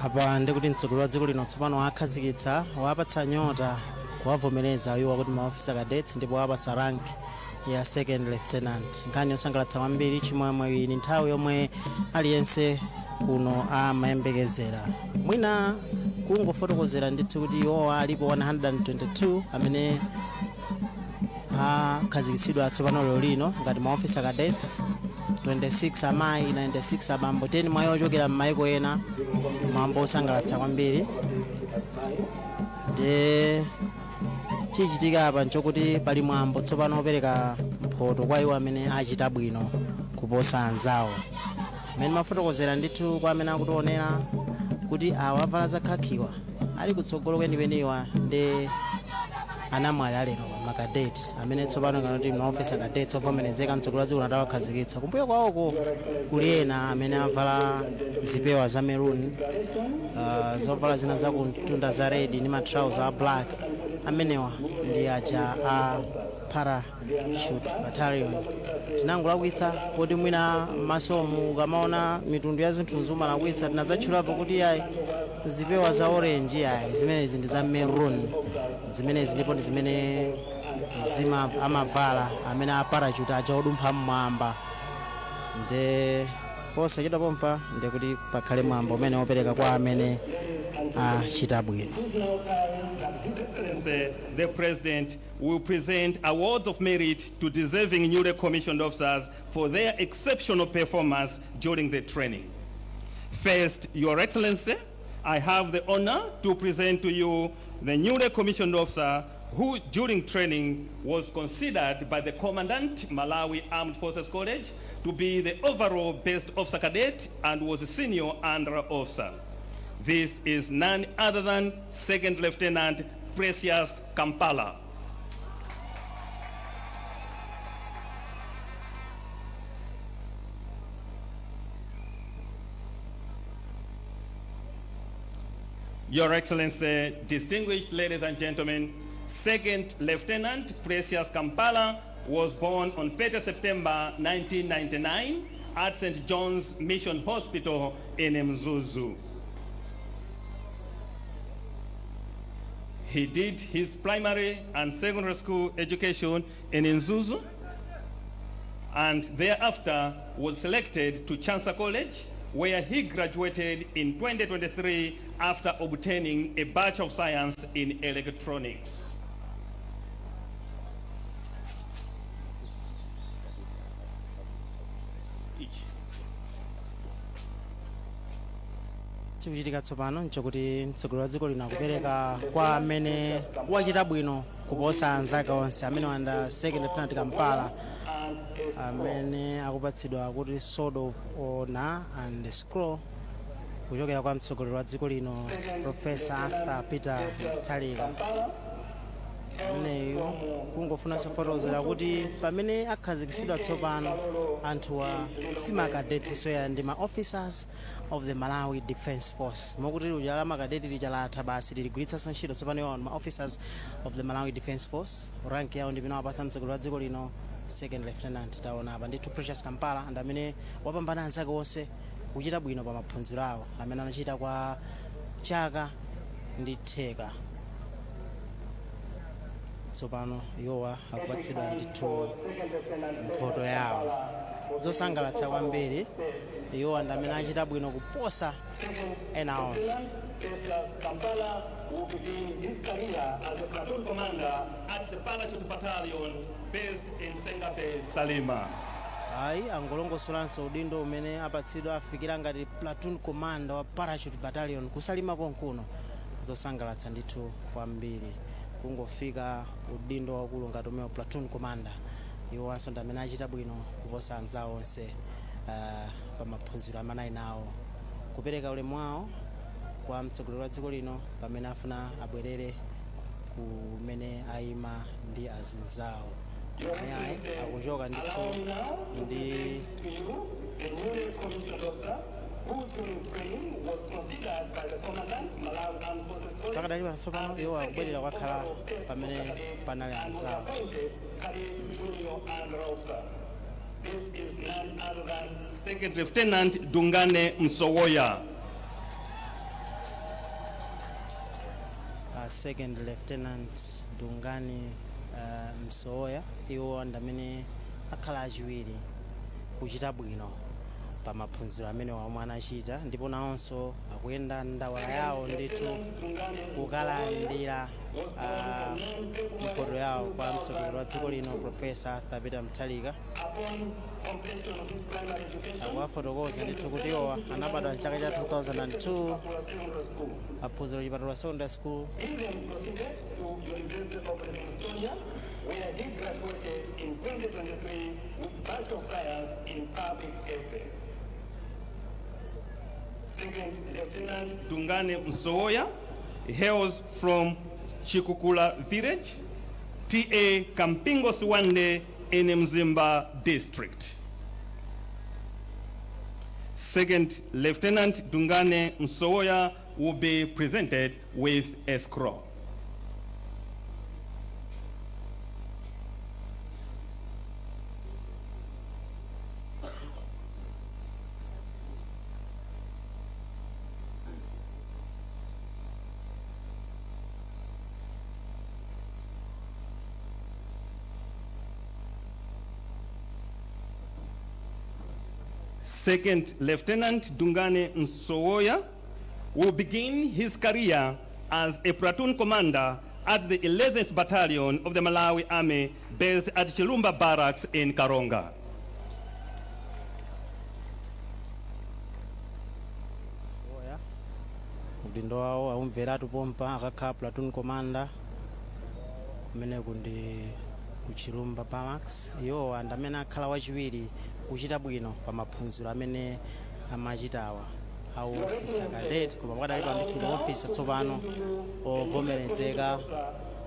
Apa ndikuti mtsogoleri wa dziko lino tsopano akhazikitsa, wapatsa nyota, kuwavomereza iwo kuti maofisa cadets, ndipo wapatsa rank ya second lieutenant. Nkhani yosangalatsa kwambiri, chimwemwe. Iyi ni nthawi yomwe aliyense kuno amayembekezera. Mwina kungofotokozera ndithu kuti iwowa alipo 122 amene akhazikitsidwa tsopano lero lino ngati maofisa cadets, 26 amayi, 96 abambo, 10 mwayi ochokera m'mayiko ena. Mwambo osangalatsa kwambiri. Ndi chichitika apa nchokuti pali mwambo tsopano opereka mphoto kwa iwo amene achita bwino kuposa anzawo. Mmene mafotokozera ndithu kwa amene akutionera kuti awa avala zakhakiwa ali kutsogolo kwenikweni ndi anamwali alero, makadeti amene tsopano kanoti maofisa cadets ovomerezeka mtsogolo wa dziko atawakhazikitsa. Kumbuyo kwawoko kuli ena amene avala zipewa za maroon, zovala zina zakumtunda za red ndi matrauza a black. Amenewa ndi aja a Parachute Battalion. Tinangolakwitsa kuti mwina masomu ukamaona mitundu ya zinthuzi umalakwitsa. Tinazatchulapo kuti ayi, zipewa za orange ayi, zimenezi ndi za maroon zimenezi, ndipo ndi zimene zima amavala amene a parachute aja odumpha mmwamba. Nde posachedwa pompa ndikuti pakhale mwambo umene wopereka kwa amene achita bwino. The President will present awards of merit to deserving newly commissioned officers for their exceptional performance during the training. First, Your Excellency, I have the honor to present to you the newly commissioned officer who, during training, was considered by the Commandant, Malawi Armed Forces College, to be the overall best officer cadet and was a senior under officer. This is none other than Second Lieutenant Precious Kampala. Your Excellency, distinguished ladies and gentlemen, Second Lieutenant Precious Kampala was born on 30 September 1999 at St. John's Mission Hospital in Mzuzu. He did his primary and secondary school education in Mzuzu and thereafter was selected to Chancellor College, where he graduated in 2023 after obtaining a Bachelor of Science in Electronics. Each. Chikuchitika tsopano nchokuti mtsogoleri wa dziko lino akupereka kwa amene wachita bwino kuposa anzake onse, amene wanda Second Lieutenant Kampala, amene akupatsidwa kuti Sword of Honor and Scroll kuchokera kwa mtsogoleri wa dziko lino, Professor Arthur Peter Mutharika. Ameneyo kungofunanso kufotokozera kuti pamene akhazikitsidwa tsopano anthuwa si makadetsi soya, ndi ma officers of the Malawi Defence Force, mokuti uja la makadeti lija latha basi, tiligwiritsanso ntchito. Tsopano iwo ma officers of the Malawi Defence Force, rank yawo ndi imene wapatsa mtsogoleri wa dziko lino, Second Lieutenant. Taona apa ndithu Precious Kampala and amene wapambana anzake onse kuchita bwino pa maphunziro awo amene anachita kwa chaka ndi theka. Tsopano iwowa akupatsidwa ndithu mphoto yawo. Zosangalatsa kwambiri. Iwowa ndi amene achita bwino kuposa ena onse. Kampala will begin his career as a platoon commander at the Parachute Battalion based in Senga Bay, Salima. Ayi, angolongosolanso udindo umene apatsidwa, afikira ngati platoon commander wa parachute battalion kuSalima konkuno. Zosangalatsa ndithu kwambiri kungofika udindo waukulu ngati umene wa platoon commander. Iwowanso ndi amene achita bwino kuposa anzawo onse pa maphunziro amene ali nawo. Kupereka ulemu wawo kwa mtsogoleri wa dziko lino pamene afuna abwerere kumene ayima ndi azinzawo. Ayi, akuchoka ndithu ndi The newly commissioned officer who during training was considered by the Commandant, Malawi Armed Forces College, Pakadali panso pano iwo akubwerera kukakhala pamene panali anzawo. Appointed Cadet Junior Under Officer. This is none other than Second Lieutenant Dungane Msowoya. Second Lieutenant Dungani Msowoya, iwo ndi amene akhala achiwiri kuchita bwino pa maphunziro amene omwe anachita, ndipo nawonso akuyenda ndawala yawo ndithu kukalandira mphoto yawo kwa mtsogoleri wa dziko lino, Professor Arthur Peter Mutharika. Akuwafotokoza ndithu kuti iwowa anabadwa mchaka cha 2002, aphunziro Chipatula Secondary School. He then proceeded to University of Livingstonia, where he graduated in 2023 with Bachelor of Science in Public Health. Second Lieutenant Dungane Msowoya hails from Chikukula Village, TA Kampingo Suwande in Mzimba District. Second Lieutenant Dungane Msowoya will be presented with a scroll. Second Lieutenant Dungane Msowoya will begin his career as a platoon commander at the 11th Battalion of the Malawi Army based at Chilumba Barracks in Karonga. Oya, udindo wawo aumveratu pompa, akakhala platoon commander kumeneku ndi ku Chilumba Barracks. Iwowa ndi amene akhala wachiwiri kuchita bwino pa maphunziro amene amachitawa au officer cadet, koma pakadali pano ndithu ndi officer tsopano ovomerezeka.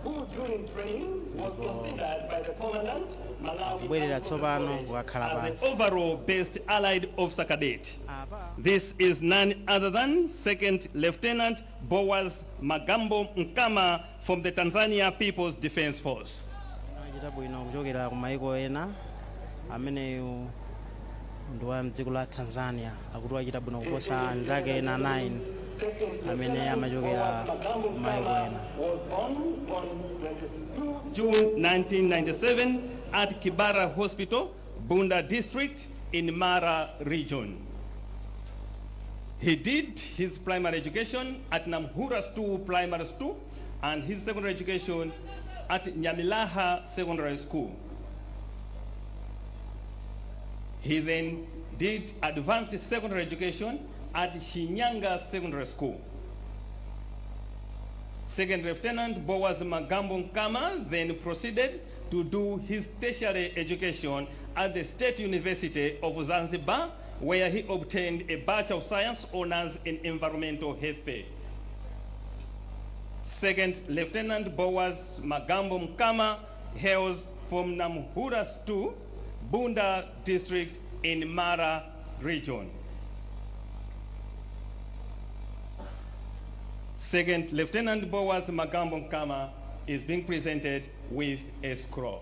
Who during training was considered by the Commandant, Malawi Kubwerera tsopano kukakhala pansi. Overall best Allied Officer Cadet. Apa This is none other than Second Lieutenant Boaz Magambo Mkama from the Tanzania People's Defense Force. Achita bwino kuchokera ku maiko ena, ameneyu ndi wa mdziko la Tanzania, akuti wachita bwino kuposa anzake ena 9 amene amachokera ku maiko ena. Was born on 22 June 1997 at Kibara Hospital, Bunda District in Mara Region. He did his primary education at Namhura School Primary School and his secondary education at Nyamilaha Secondary School. He then did advanced secondary education at Shinyanga Secondary School. Second Lieutenant Boaz Magambo Nkama then proceeded to do his tertiary education at the State University of Zanzibar, where he obtained a Bachelor of Science Honors in Environmental Health. Second Lieutenant Boaz Magambo Mkama hails from Namhura Stu, Bunda District in Mara Region. Second Lieutenant Boaz Magambo Mkama is being presented with a scroll.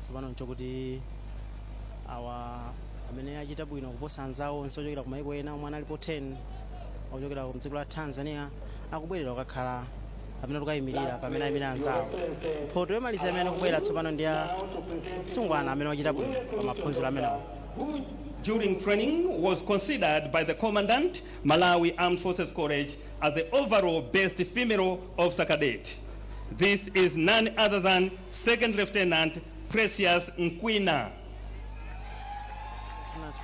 Tsopano nchokuti awa amene achita bwino kuposa anzawo onse ochokera ku maiko ena omwe analipo 10 ochokera ku dziko la Tanzania akubwerera kukakhala Amene tikukayimirira pamene ayimira anzawo. Mphoto yomaliza imene kubwera tsopano ndi ya msungwana amene wachita bwino pa maphunziro amenewo. During training was considered by the Commandant, Malawi Armed Forces College, as the overall best female officer cadet. This is none other than Second Lieutenant Precious Nkwina.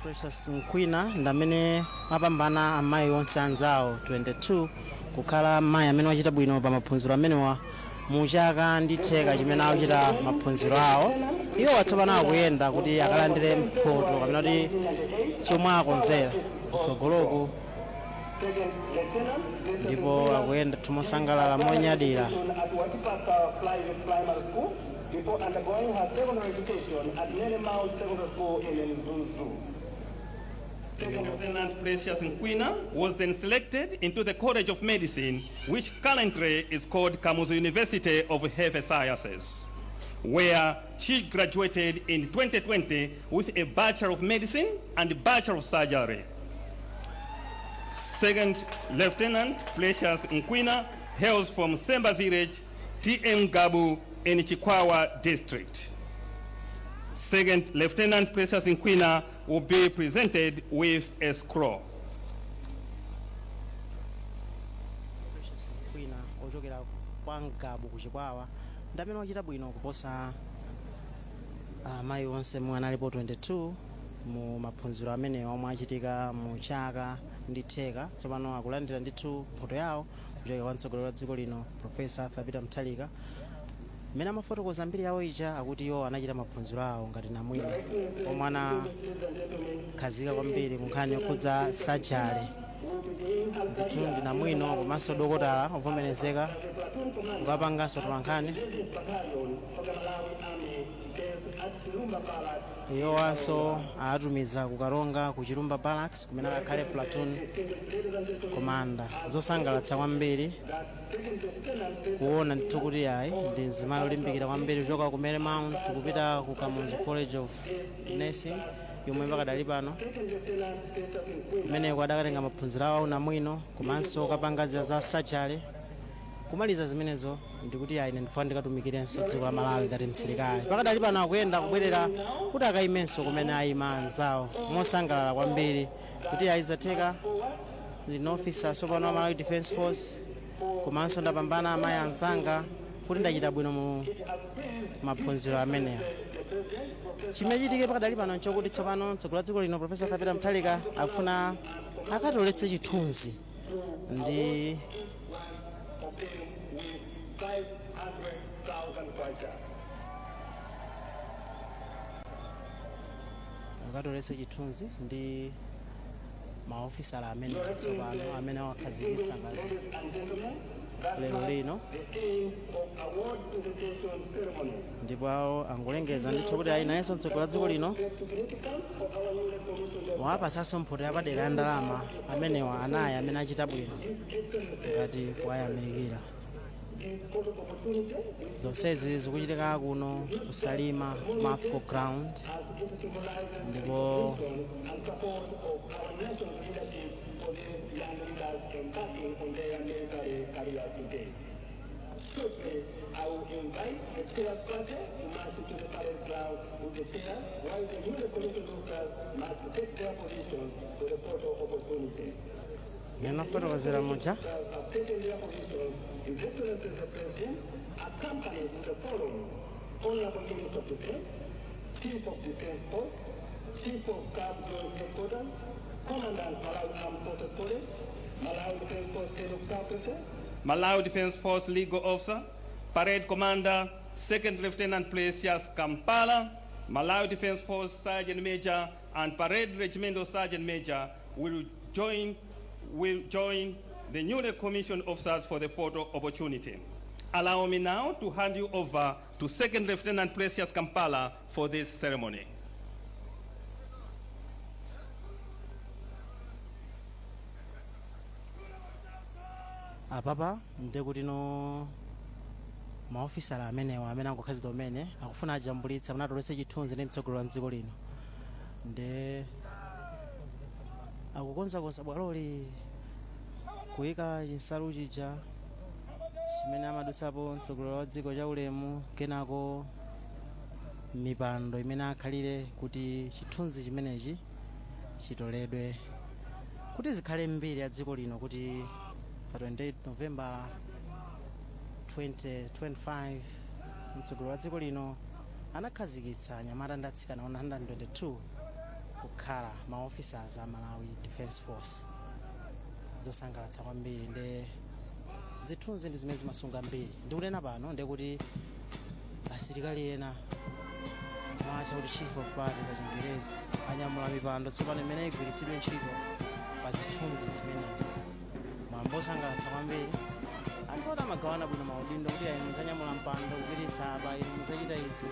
Precious Nkwina ndi amene apambana amayi onse anzawo 22 kukhala amayi amene wachita bwino pa maphunziro amenewa mu chaka ndi theka chimene akuchita maphunziro awo. Iwo watsopano akuyenda kuti akalandire mphoto kapena kuti chomwe akonzera kutsogoloku, ndipo akuyenda mosangalala, monyadira. At Watipasa Private Primary School before undergoing her secondary education at Mount Secondary School in Mzuzu. Second Lieutenant Precious Nkwina was then selected into the College of Medicine, which currently is called Kamuzu University of Health Sciences, where she graduated in 2020 with a Bachelor of Medicine and Bachelor of Surgery. Second Lieutenant Precious Nkwina hails from Semba Village, TM Gabu in Chikwawa District. Second Lieutenant Precious Nkwina will be presented with a scroll. Precious Nkwina ochokera kwa Ngabu ku Chikwawa ndi amene wachita bwino kuposa amayi onse mwe analipo 22 mu maphunziro amenewa omwe achitika mu chaka ndi theka. Tsopano akulandira ndithu mphoto yawo kuchokera kwa mtsogoleri wa dziko lino, Professor Arthur Peter Mutharika. Mmene amafotokoza mbiri yawo ija, akuti iwo anachita maphunziro awo ngati namwino omwe anakhazika kwambiri ku nkhani yokhudza surgery. Ndithu ndi namwino komanso dokotala ovomerezeka kukapanganso tolankhani. Iwowanso atumiza kukaronga ku Chilumba Barracks kumene akakhale platoon commander. Zosangalatsa kwambiri kuona ndithu kuti ayi, ndi mzimayi olimbikira kwambiri, kuchoka ku Mount kupita ku Kamuzu College of Nursing yomwe pakadali pano, kumeneko adakatenga maphunziro awo aunamwino komanso kapanga za surgery. Kumaliza zimenezo ndikuti ayi, ine ndifuna ndikatumikirenso dziko la Malawi ngati msilikali. Pakadali pano akuyenda kubwerera kuti akayimenso kumene ayima anzawo, mosangalala kwambiri kuti ayi, zatheka, ndine officer tsopano wa Malawi Defense Force komanso ndapambana amayi anzanga kuti ndachita bwino mu maphunziro amenewa. Chimene chitike pakadali pano nchokuti tsopano mtsogoleri wa dziko lino, Professor Peter Mutharika, akufuna akatoletse chithunzi ndi 500,000 kwacha. Akatoletse chithunzi ndi maofisala amene tsopano amene awakhazikitsa ngati lero lino, ndipo awo angolengeza ndithu kuti ayi, nayenso mtsogoleri wa dziko lino wapasanso mphoto yapadera ya ndalama amenewa anayi amene achita bwino ngati kuwayamikira. Zonsezi zikuchitika kuno kuSalima Mafco Ground, ndipo Shortly, I will invite the chair's party to march to the parade ground with the chair, while the newly commissioned officers must take their positions for the photo opportunity. Ndinafotokozera muja. Have taken their positions, His Excellency the President, accompanied with the following: Honorable Minister of Defense, Chief of Defense Force, Chief of Staff Joint Headquarters, Commandant Malawi Armed Forces College, Malawi Defense Force Head of Staff Prefect, Malawi Defense Force Legal Officer, Parade Commander, Second Lieutenant Precious Kampala, Malawi Defense Force Sergeant Major, and Parade Regimental Sergeant Major will join the newly commissioned officers for the photo opportunity. Allow me now to hand you over to Second Lieutenant Precious Kampala for this ceremony. Apapa ndikuti no maofisala amenewa amene angokhazidwa umene akufuna ajambulitsa amene atoletse chithunzi ndi mtsogoleri wa mdziko lino, nde akukonzakonza bwaloli, kuyika chinsalu chija. Chimene amadusapo mtsogoleri wa dziko chaulemu, kenako mipando imene akhalire kuti chithunzi chimenechi chitoledwe, kuti zikhale mbiri ya dziko lino kuti pa 28 November 2025 mtsogoleri wa dziko lino anakhazikitsa anyamata ndi atsikana 122 kukhala ma officers a Malawi Defense Force. Zosangalatsa kwambiri, ndi zithunzi ndi zimene zimasunga mbiri. Ndikunena pano ndikuti asilikali ena, matcha kuti chief of party pa Chingerezi, anyamula mipando tsopano imene igwiritsidwe ntchito pa zithunzi zimenezi. Mwambo osangalatsa kwambiri. Anthu oti amagawana bwino maudindo kuti ayi, muzanyamula mpando kupititsa apa, inu muzachita izi.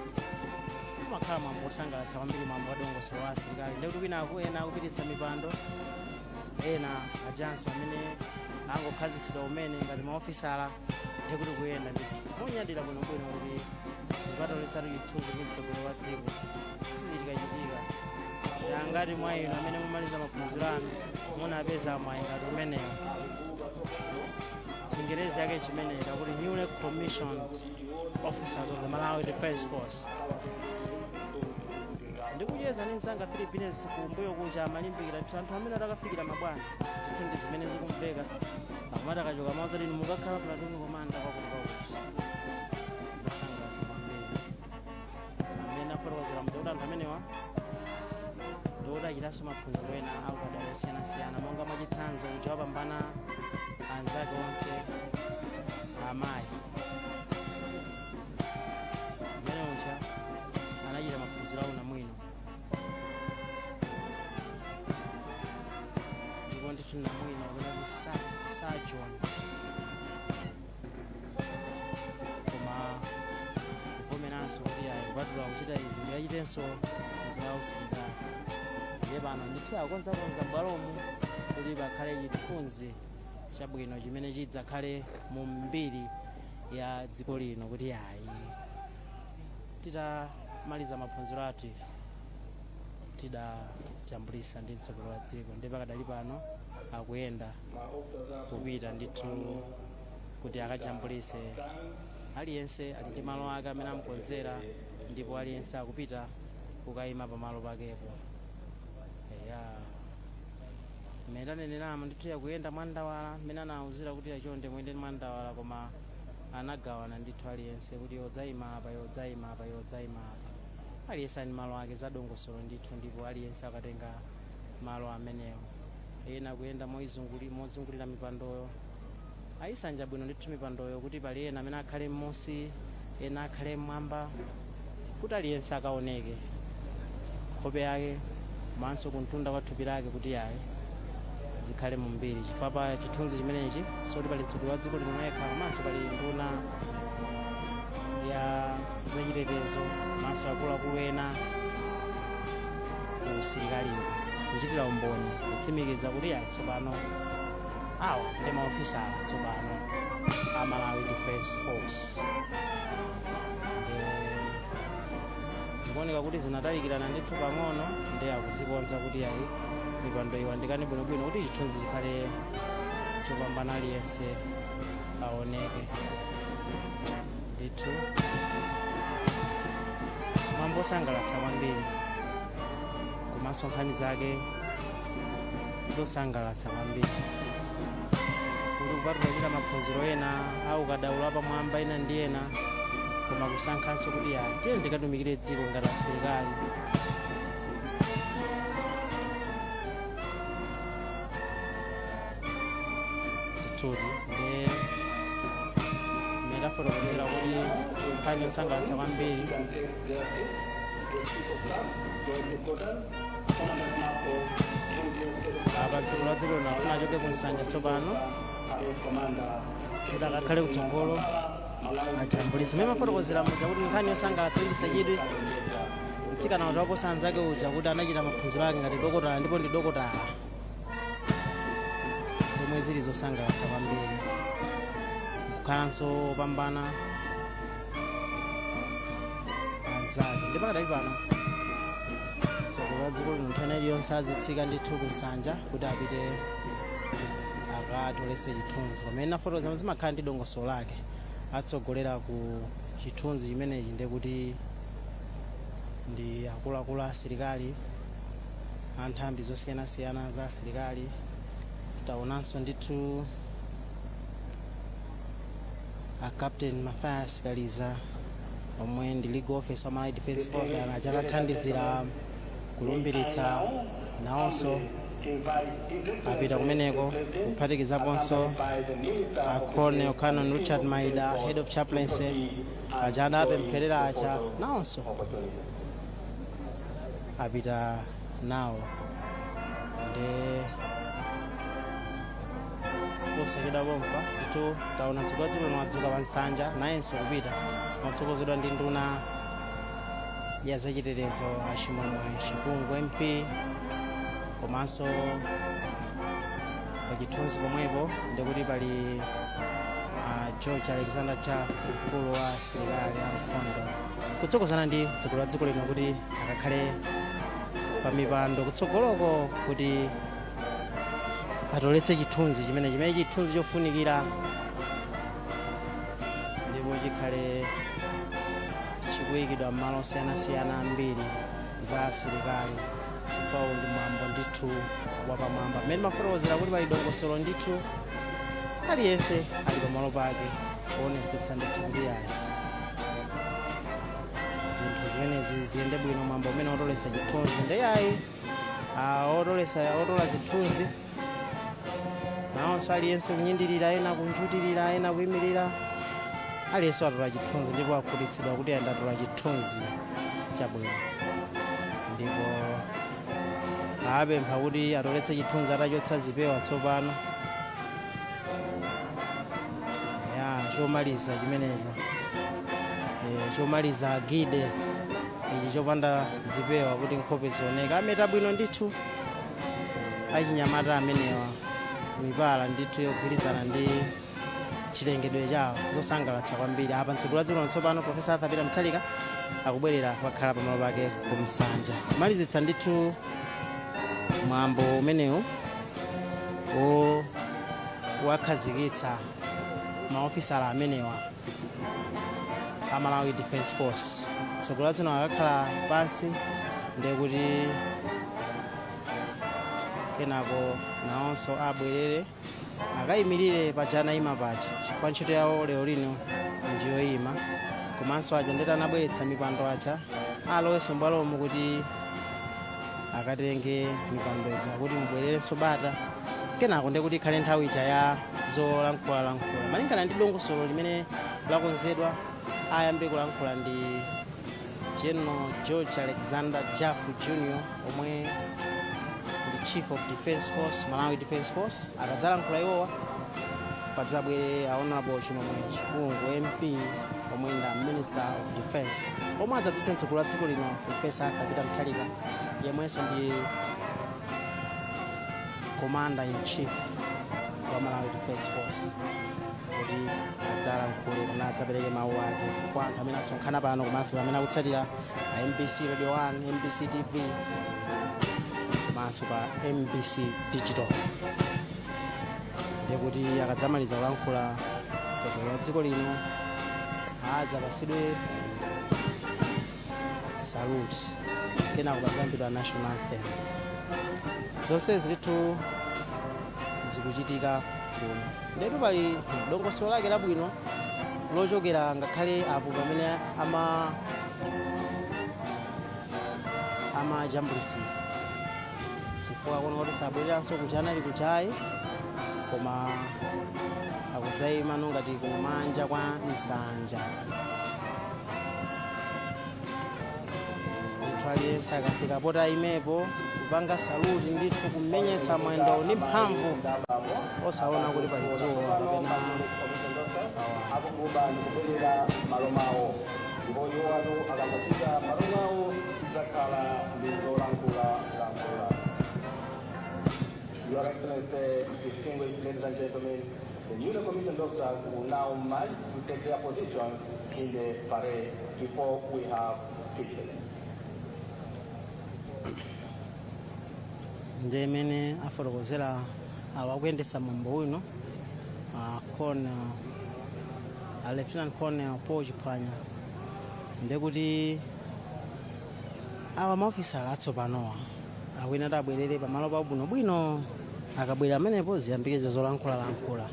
Umakhala mwambo osangalatsa kwambiri, mwambo wadongosolo wa asilikali. Ndikuti kwinaku ena akupititsa mipando, ena ajanso amene angokhazikitsidwa kumene ngati maofisala, ndikuti kuyenda ndithu monyadira bwinobwino kuti kukatoletsatu chithunzi ndi mtsogoleri wa dziko sizichikachitika. Angati mwa inu amene mumaliza maphunziro anu munapeza mwayi ngati umenewo? Chingerezi yake chimenechi kuti newly commissioned officers of the Malawi Defense Force. Ndikucheza ndi mzanga Philippines kumbuyo kucha, amalimbikira ndithu anthu amene atakafikira mabwana ndithu, ndi zimene zikumveka akumati akachoka mawu zoti mukakhala platoon commander kwakuti kwakuti. Zosangalatsa kwambiri. Amene afotokozera muja kuti anthu amenewa ndikuti achitanso maphunziro ena aukadaulo osiyanasiyana, monga mwachitsanzo uja wapambana anzake onse amayi amene uja anachita maphunziro awo namwino, ndipo ndithu namwino kapena kuti surgeon, koma kuvomeranso kuti ayi, kupatula kuchita izi ndikachitenso phunziro la usilikali. Ndiye pano ndithu akonzakonza bwalomu kuti pakhale chithunzi chabwino chimene chidzakhale mu mbiri ya dziko lino kuti ayi, titamaliza maphunziro athu ife tidajambulisa ndi mtsogoleri wa dziko. Ndi pakadali pano akuyenda kupita ndithu kuti akajambulise. Aliyense ali ndi malo ake amene amukonzera, ndipo aliyense akupita kukayima pamalo pakepo. Eya, mmene taneneramo ndithu, yakuyenda mwandawala mmene anawuzira kuti achonde muyende mwandawala, koma anagawana ndithu aliyense kuti yodzayima apa, yodzayima apa, yodzayima apa. Aliyense ali malo ake, zadongosolo ndithu, ndipo aliyense akatenga malo amenewo. Ena kuyenda mozungulira mipandoyo, ayisanja bwino ndithu mipandoyo kuti pali ena amene akhale m'munsi, ena akhale mmwamba, kuti aliyense akaoneke nkhope yake komanso kumtunda kwa thupi lake, kuti ayi, zikhale mumbiri, chifukwa pa chithunzi chimenechi sikuti pali mtsogoleri wa dziko lino yekha, komanso pali nduna ya zachitetezo komanso akuluakulu ena ku usilikaliwo, kuchitira umboni, kutsimikiza kuti ayi, tsopano awa ndi maofisala tsopano a Malawi Defense Force. Ndi zikuoneka kuti zinatalikirana ndithu pang'ono, ndi akuzikonza kuti ayi, mipando iwandikane bwinobwino kuti chithunzi chikhale chopambana, aliyense aoneke ndithu. Mwambo osangalatsa kwambiri komanso nkhani zake zosangalatsa kwambiri, kuti kupatula kuchita maphunziro ena au kadaulo apamwamba ena ndi ena, koma kusankhanso kuti ayi, tiye ndikatumikire dziko ngati asilikali. Ndithudi, ndi mmene tafotokozera kuti nkhani yosangalatsa kwambiri. Apa dziko la dziko lino afuna achoke ku nsanja tsopano kuti akakhale kutsogolo ajambulise. Mmene mafotokozera muja kuti nkhani yosangalatsa, yochititsa chidwi, mtsikana uja waposa anzake uja kuti anachita maphunziro ake ngati dokotala, ndipo ndi dokotala, zomwe zili zosangalatsa kwambiri, kukhalanso opambana anzake. Ndi pakadali pano mtsogoleri wa dziko lino nthawi iliyonse azitsika ndithu ku nsanja kuti apite akatolese chithunzi. Pamene nafotokoza, zimakhala ndi dongosolo lake. Atsogolera ku chithunzi chimenechi ndekuti ndi akuluakulu a asilikali, a nthambi zosiyanasiyana za asilikali. Taonanso ndithu a Captain Mathias Kaliza, omwe ndi legal officer wa Malawi Defence Force, aja anathandizira kulumbiritsa, nawonso apita kumeneko, kuphatikizaponso a Colonel Canon Richard Maida, head of chaplaincy, aja adapempherera aja, nawonso apita nawo. Nde posachedwa pompa ndithu taona mtsogoleri wa dziko lino wadzuka pa nsanja, nayenso kupita motsogozedwa ndi nduna ya zachitetezo, a Chimwemwe Chipungu MP. Komanso pa chithunzi pomwepo ndikuti pali George Alexander Jaff, mkulu wa asilikali ankhondo, kutsogozana ndi mtsogoleri wa dziko lino kuti akakhale pa mipando kutsogoloko kuti atoletse chithunzi chimene chithunzi chofunikira ndipo chikhale chikuyikidwa m'malo osiyanasiyana ambiri za asilikali, chifukwa ndi mwambo ndithu wapamwamba. Mmene mafotokozera kuti pali dongosolo ndithu, aliyense ali pamalo pake kuonetsetsa ndithu kuti ayi, zinthu zimenezi ziyende bwino. Mwambo umene otolesa chithunzi ndi ayi, otolesa, otola zithunzi nawonso aliyense kunyindirira, ena kunjutirira, ena kuyimirira. Aliyense atola chithunzi ndipo akhutitsidwa kuti ayenda atola chithunzi chabwino, ndipo apempha kuti atoletse chithunzi atachotsa zipewa tsopano. Ya, chomaliza chimenecho, chomaliza agide ichi chopanda zipewa kuti nkhope zioneka. Ameta bwino ndithu achinyamata amenewa, mipala ndithu yogwirizana ndi chilengedwe chawo, zosangalatsa kwambiri. Apa mtsogoleri wa dziko tsopano, Professor Arthur Peter Mutharika, akubwerera kukakhala pamalo pake ku msanja, kumalizitsa ndithu mwambo umenewu wakhazikitsa maofisala amenewa a Malawi Defence Force. Mtsogoleri wa dziko akakhala pansi, ndiye kuti kenako nawonso abwerere akayimirire paja anayima paja, chifukwa ntchito yawo lero lino ndiyoyima. Komanso aja ndeti anabweretsa mipando aja alowenso mbwalomo kuti akatenge mipando ija kuti mubwererenso bata. Kenako ndiye kuti ikhale nthawi ija ya zolankhulalankhula malingana ndi dongosolo limene lakonzedwa. Ayambe kulankhula ndi General George Alexander Jaffu Jr, omwe ndi Chief of Defence Force, Malawi Defence Force. Akadzalankhula iwowa, padzabwere a Honorable Chimwemwe Chipungu MP, omwe ndi Minister of Defence, omwe adzadzutse mtsogoleri wa dziko lino, Professor Arthur Peter Mutharika, yemwenso ndi Commander in Chief wa Malawi Defence Force, kuti adzalankhule kapena adzapereke mawu ake kwa anthu amene asonkhana pano, komanso amene akutsatira pa MBC Radio 1, MBC TV komanso pa MBC Digital. Ndiye kuti akadzamaliza kulankhula mtsogoleri wa dziko lino, adzapasidwe salute, kenako padzaimbidwa national anthem. Zonse zilitu zikuchitika kuno. Ndetu pali dongosolo lake labwino lochokera ngakhale apo pamene amajambulisira, chifukwa kuona kuti sabwereranso kuchanali kuchayi, koma akudzayima ngati kumanja kwa msanja ndithu. Aliyense akafika poti ayimepo kupanga salute ndithu, kumenyetsa mwendo ndi mphamvu, osaona kuti pali dzuwa kapena Akuguba ndikubwerera malo mawo, ndipo iwo akangofika malo mwawo tidzakhala ndi zolankhula lankhula. Your Excellency, distinguished ladies and gentlemen, the newly commissioned officers will now march to take their positions in the parade before we have speeches. Ndi imene afotokozera awo akuyendetsa mwambo uno, Colonel A Lieutenant Colonel Paul Chiphwanya, ndekuti awa maofisala atsopanowa awina ati abwerere pamalo pabwinobwino. Akabwera amenepo ziyambikiza zolankhulalankhula.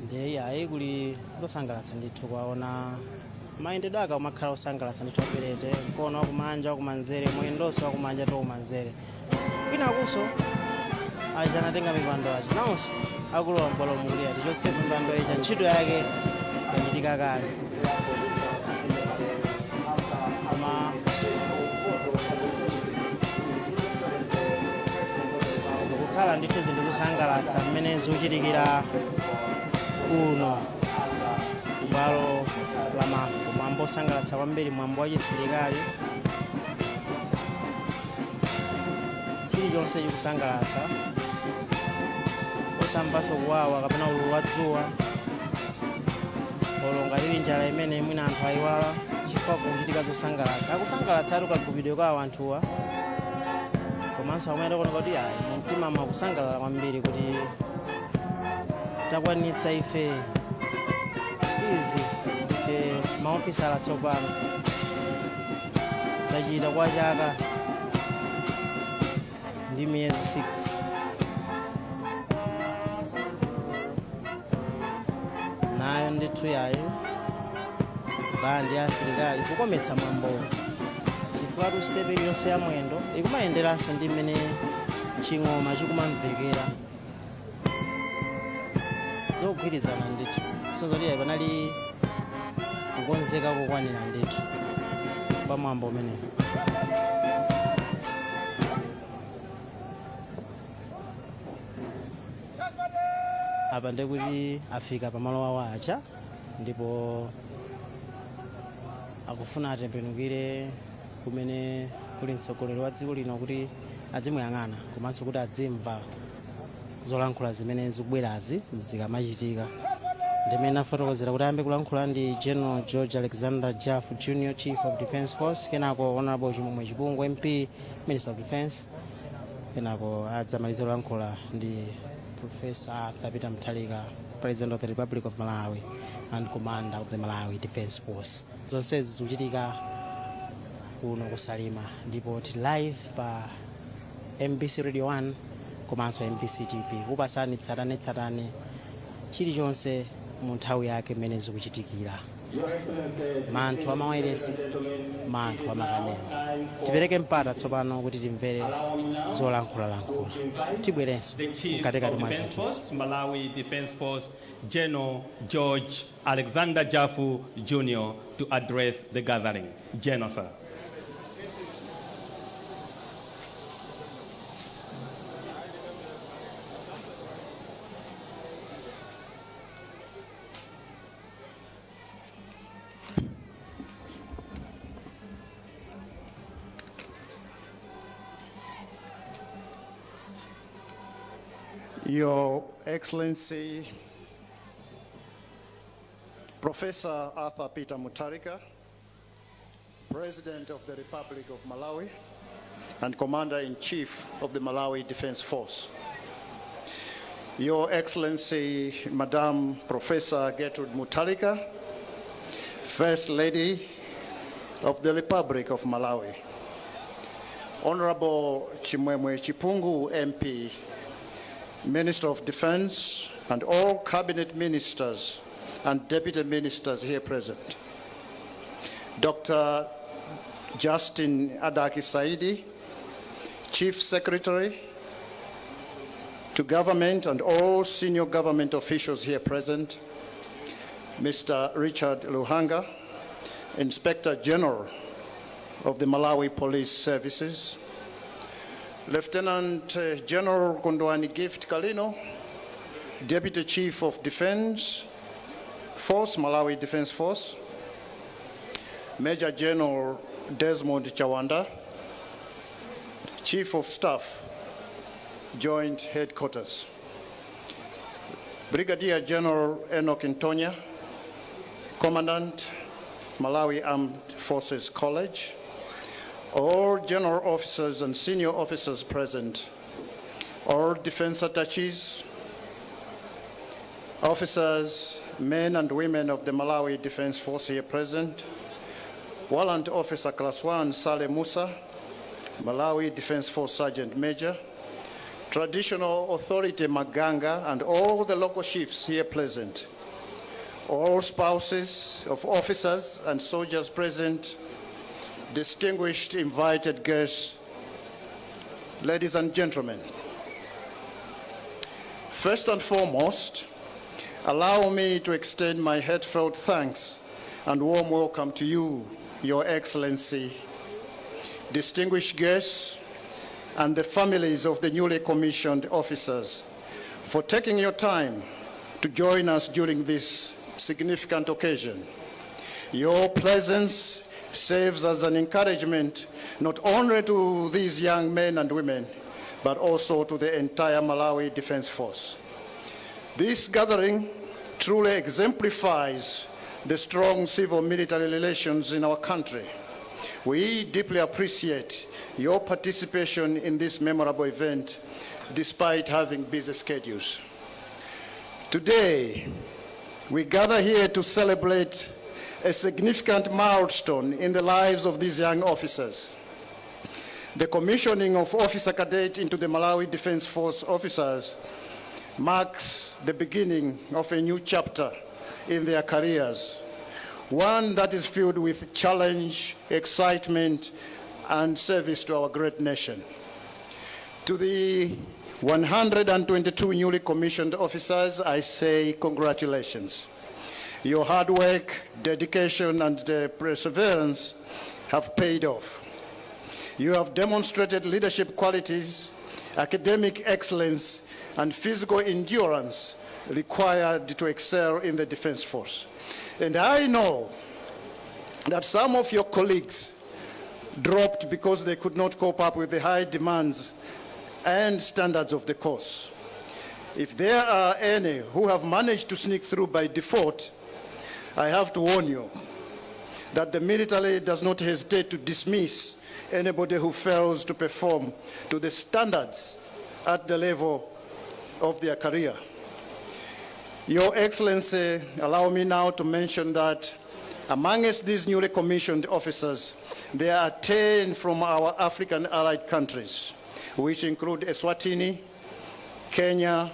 Ndiye ayi, kuli zosangalatsa ndithu kwaona mayendedwe ake umakhala osangalatsa ndithu. Aperete mkono wakumanja, wakumanzere, mwendonso wakumanja to kumanzere. Kwinakunso aja anatenga mipando aja nawonso akulowa m'bwalo mukuti tichotse mipando ija, ntchito yake yachitika kale. Koma zikukhala ndithu zinthu zosangalatsa mmene zikuchitikira kuno kubwalo la Mafco. Mwambo osangalatsa kwambiri, mwambo wa chisilikali, chilichonse chikusangalatsa, osamvanso kuwawa kapena ululu wa dzuwa olonga lili njala imene mwina anthu ayiwala chifukwa kuchitika zosangalatsa. Akusangalatsa ati kagupidwe kwawo anthuwa, komanso amene akuoneka kuti ayi, mumtima mwakusangalala kwambiri kuti takwanitsa ife sizi, ife maofisala tsopano tachita kwa chaka ndi miyezi 6. Nayo ndithu yayo bandi ya asilikali kukometsa mwambowo, chifukwa tu step iliyonse ya mwendo ikumayenderanso ndi mmene ching'oma chikumamvekera, zogwirizana ndithu. Kusonyeza kuti panali kukonzeka kokwanira ndithu pa mwambo umenewu. Apa ndekuti afika pamalo awo aja ndipo akufuna atembenukire kumene kuli mtsogoleri wa dziko lino kuti adzimuyang'ana komanso kuti adzimva zolankhula zimene zikubwerazi zikamachitika. Ndimene afotokozera kuti ayambe kulankhula ndi General George Alexander Jaffu Jr, Chief of Defence Force, kenako Honorable Chimwemwe Chipungu MP, Minister of Defence, kenako adzamaliza kulankhula ndi Professor Arthur Peter Mutharika, President of the Republic of Malawi and Commander of the Malawi Defence Force. Zonsezi zikuchitika kuno kuSalima ndipo tili live pa MBC Radio 1 komanso MBC TV kupasani tsatanetsatane chilichonse mu nthawi yake mmene zikuchitikira. Manthu amawayiresi, manthu amakanema, tipereke mpata tsopano kuti timvere zolankhulalankhula, tibwerenso The Chief mkatikati of mwa Defense zinthuzi. Force, Malawi Defense Force, General George Alexander Jaffu Jr. to address the gathering. General, sir. Your Excellency, Professor Arthur Peter Mutharika, President of the Republic of Malawi and Commander-in-Chief of the Malawi Defense Force. Your Excellency, Madam Professor Gertrude Mutharika, First Lady of the Republic of Malawi. Honorable Chimwemwe Chipungu MP, Minister of Defense, and all cabinet ministers and deputy ministers here present. Dr. Justin Adaki Saidi, Chief Secretary to Government and all senior government officials here present, Mr. Richard Luhanga, Inspector General of the Malawi Police Services, Lieutenant General Kondwani Gift Kalino, Deputy Chief of Defense Force, Malawi Defense Force, Major General Desmond Chawanda, Chief of Staff, Joint Headquarters, Brigadier General Enoch Ntonya, Commandant, Malawi Armed Forces College, all general officers and senior officers present, all defense attaches, officers men and women of the Malawi Defense Force here present, Warrant Officer Class 1 Saleh Musa, Malawi Defense Force Sergeant Major, Traditional Authority Maganga, and all the local chiefs here present, all spouses of officers and soldiers present, distinguished invited guests, ladies and gentlemen. First and foremost, allow me to extend my heartfelt thanks and warm welcome to you, Your Excellency, distinguished guests, and the families of the newly commissioned officers for taking your time to join us during this significant occasion. Your presence serves as an encouragement not only to these young men and women, but also to the entire Malawi Defense Force. This gathering truly exemplifies the strong civil military relations in our country. We deeply appreciate your participation in this memorable event despite having busy schedules. Today, we gather here to celebrate a significant milestone in the lives of these young officers. The commissioning of Officer Cadet into the Malawi Defense Force officers marks the beginning of a new chapter in their careers, one that is filled with challenge, excitement, and service to our great nation. To the 122 newly commissioned officers, I say congratulations. Your hard work, dedication, and perseverance have paid off. You have demonstrated leadership qualities, academic excellence, and physical endurance required to excel in the Defense Force. And I know that some of your colleagues dropped because they could not cope up with the high demands and standards of the course. If there are any who have managed to sneak through by default, I have to warn you that the military does not hesitate to dismiss anybody who fails to perform to the standards at the level of their career. Your Excellency, allow me now to mention that amongst these newly commissioned officers, there are 10 from our African allied countries, which include Eswatini, Kenya,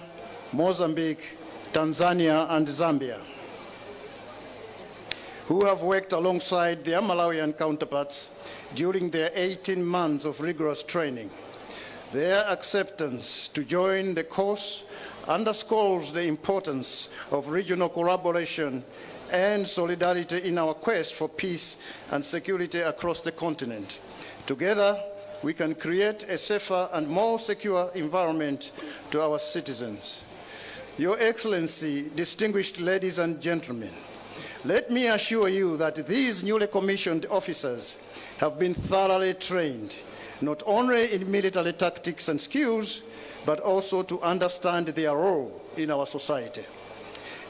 Mozambique, Tanzania, and Zambia, who have worked alongside their Malawian counterparts during their 18 months of rigorous training. Their acceptance to join the course underscores the importance of regional collaboration and solidarity in our quest for peace and security across the continent. Together, we can create a safer and more secure environment to our citizens. Your Excellency, distinguished ladies and gentlemen, let me assure you that these newly commissioned officers have been thoroughly trained, not only in military tactics and skills, but also to understand their role in our society.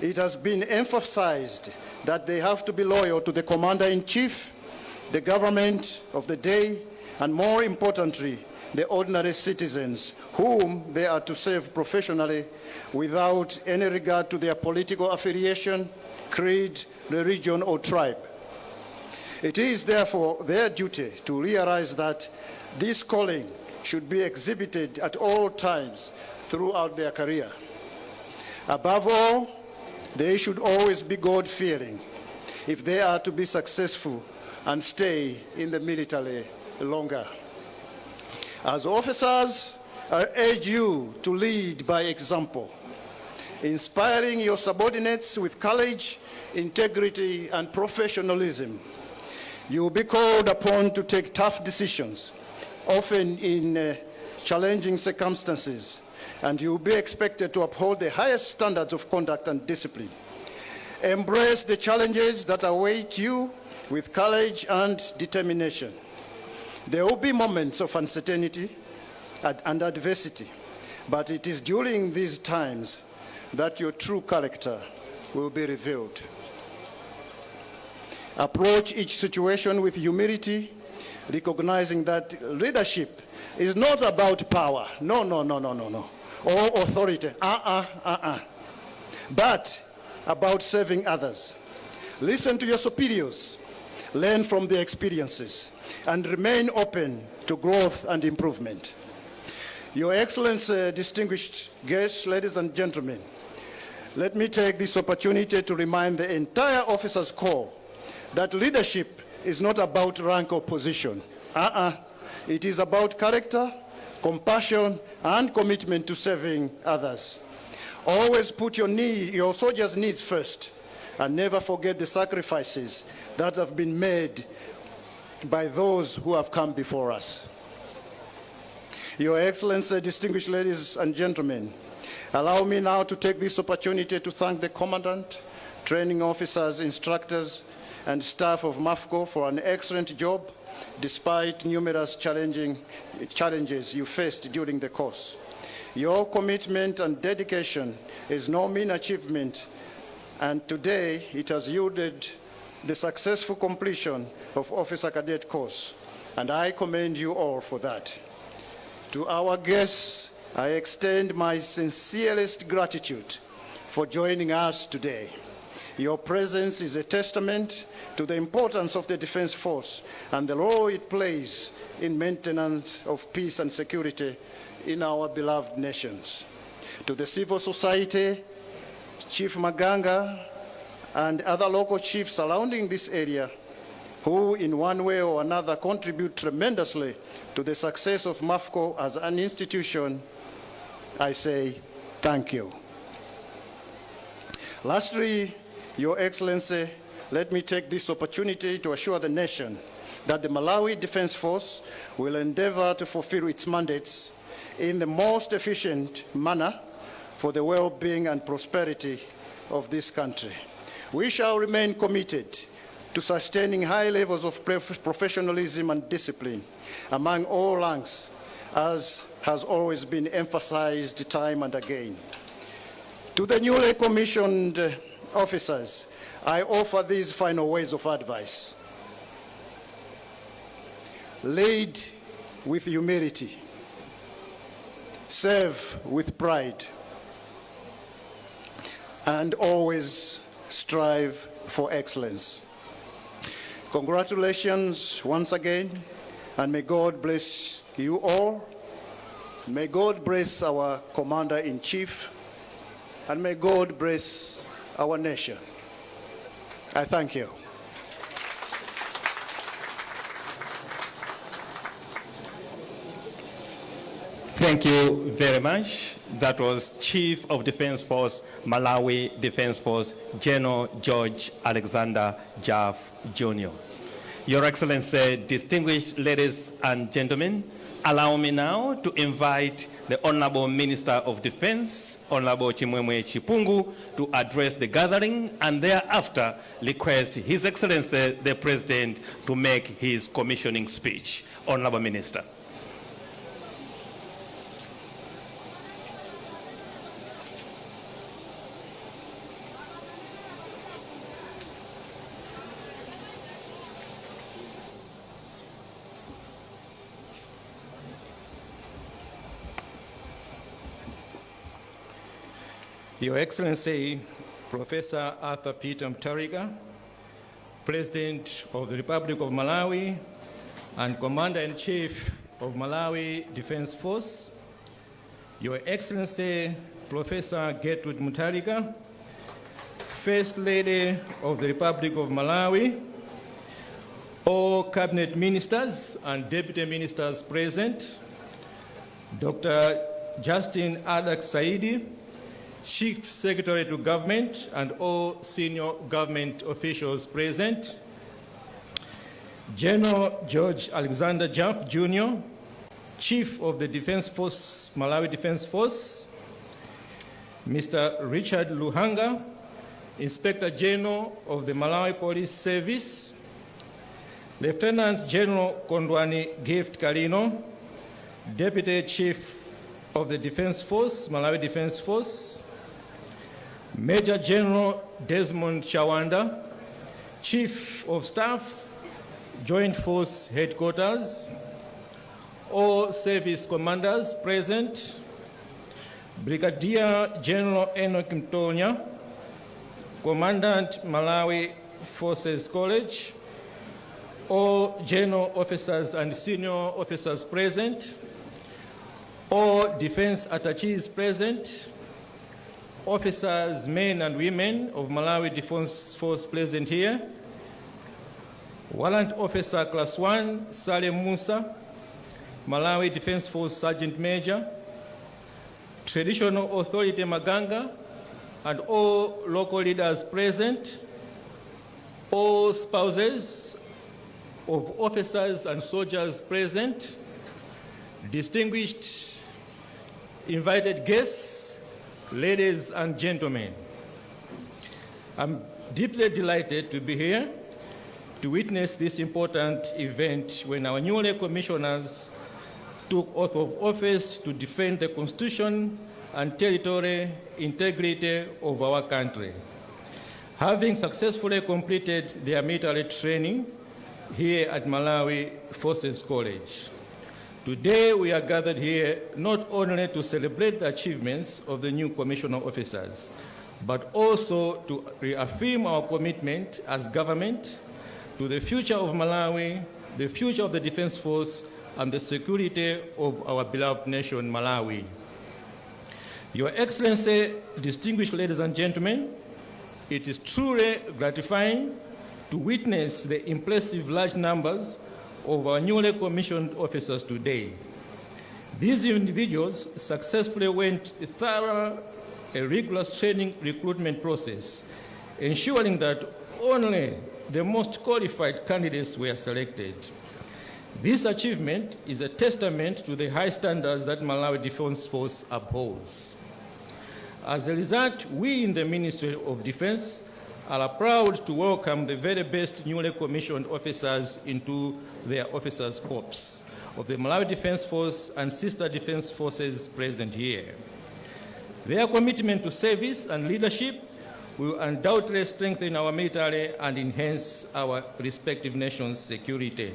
It has been emphasized that they have to be loyal to the commander-in-chief, the government of the day, and more importantly, the ordinary citizens whom they are to serve professionally without any regard to their political affiliation, creed, religion, or tribe. It is therefore their duty to realize that this calling should be exhibited at all times throughout their career. Above all, they should always be God-fearing if they are to be successful and stay in the military longer. As officers, I urge you to lead by example, inspiring your subordinates with courage, integrity, and professionalism. You will be called upon to take tough decisions, often in challenging circumstances, and you will be expected to uphold the highest standards of conduct and discipline. Embrace the challenges that await you with courage and determination. There will be moments of uncertainty and adversity, but it is during these times that your true character will be revealed. Approach each situation with humility, recognizing that leadership is not about power. No, no, no, no, no, no. Or authority. Uh-uh, uh-uh. But about serving others. Listen to your superiors, learn from their experiences, and remain open to growth and improvement. Your Excellency, distinguished guests, ladies and gentlemen, let me take this opportunity to remind the entire officers' corps that leadership is not about rank or position. Uh-uh. It is about character, compassion, and commitment to serving others. Always put your soldiers' needs first, and never forget the sacrifices that have been made by those who have come before us. Your Excellency, distinguished ladies and gentlemen, allow me now to take this opportunity to thank the Commandant, training officers, instructors, and staff of MAFCO for an excellent job despite numerous challenging challenges you faced during the course. Your commitment and dedication is no mean achievement, and today it has yielded the successful completion of Officer Cadet course, and I commend you all for that. To our guests, I extend my sincerest gratitude for joining us today. Your presence is a testament to the importance of the Defense Force and the role it plays in maintenance of peace and security in our beloved nations. To the civil society, Chief Maganga, and other local chiefs surrounding this area, who in one way or another contribute tremendously to the success of MAFCO as an institution, I say thank you. Lastly, Your Excellency, let me take this opportunity to assure the nation that the Malawi Defense Force will endeavor to fulfill its mandates in the most efficient manner for the well-being and prosperity of this country. We shall remain committed to sustaining high levels of professionalism and discipline among all ranks, as has always been emphasized time and again. To the newly commissioned officers, I offer these final words of advice. Lead with humility, serve with pride, and always strive for excellence. Congratulations once again, and may God bless you all. May God bless our Commander in Chief, and may God bless our nation. I thank you. Thank you very much. That was Chief of Defense Force, Malawi Defense Force, General George Alexander Jaff Jr. Your Excellency, distinguished ladies and gentlemen, allow me now to invite the Honorable Minister of Defense, Honorable Chimwemwe Chipungu, to address the gathering and thereafter request His Excellency the President to make his commissioning speech. Honorable Minister. Your Excellency, Professor Arthur Peter Mutharika, President of the Republic of Malawi and Commander-in-Chief of Malawi Defense Force, Your Excellency, Professor Gertrude Mutharika, First Lady of the Republic of Malawi, all Cabinet Ministers and Deputy Ministers present, Dr. Justin Adack Saidi, Chief Secretary to Government and all senior government officials present, General George Alexander Jaff Jr., Chief of the Defense Force, Malawi Defense Force, Mr. Richard Luhanga, Inspector General of the Malawi Police Service, Lieutenant General Kondwani Gift Kalino, Deputy Chief of the Defense Force, Malawi Defense Force, Major General Desmond Chawanda, Chief of Staff, Joint Force Headquarters, all service commanders present, Brigadier General Enoch Mtonya, Commandant Malawi Forces College, all general officers and senior officers present, all defense attaches present, officers, men and women of Malawi Defense Force present here, Warrant Officer Class 1, Salem Musa, Malawi Defense Force Sergeant Major, Traditional Authority Maganga, and all local leaders present, all spouses of officers and soldiers present, distinguished invited guests, ladies and gentlemen. I'm deeply delighted to be here to witness this important event when our newly commissioners took oath of office to defend the Constitution and territory integrity of our country. Having successfully completed their military training here at Malawi Forces College. Today we are gathered here not only to celebrate the achievements of the new commissioner officers, but also to reaffirm our commitment as government to the future of Malawi, the future of the Defense Force, and the security of our beloved nation, Malawi. Your Excellency, distinguished ladies and gentlemen, it is truly gratifying to witness the impressive large numbers of our newly commissioned officers today. These individuals successfully went thorough a rigorous training recruitment process, ensuring that only the most qualified candidates were selected. This achievement is a testament to the high standards that Malawi Defense Force upholds. As a result, we in the Ministry of Defense are proud to welcome the very best newly commissioned officers into their officers' corps of the Malawi Defense Force and sister defense forces present here. Their commitment to service and leadership will undoubtedly strengthen our military and enhance our respective nations' security.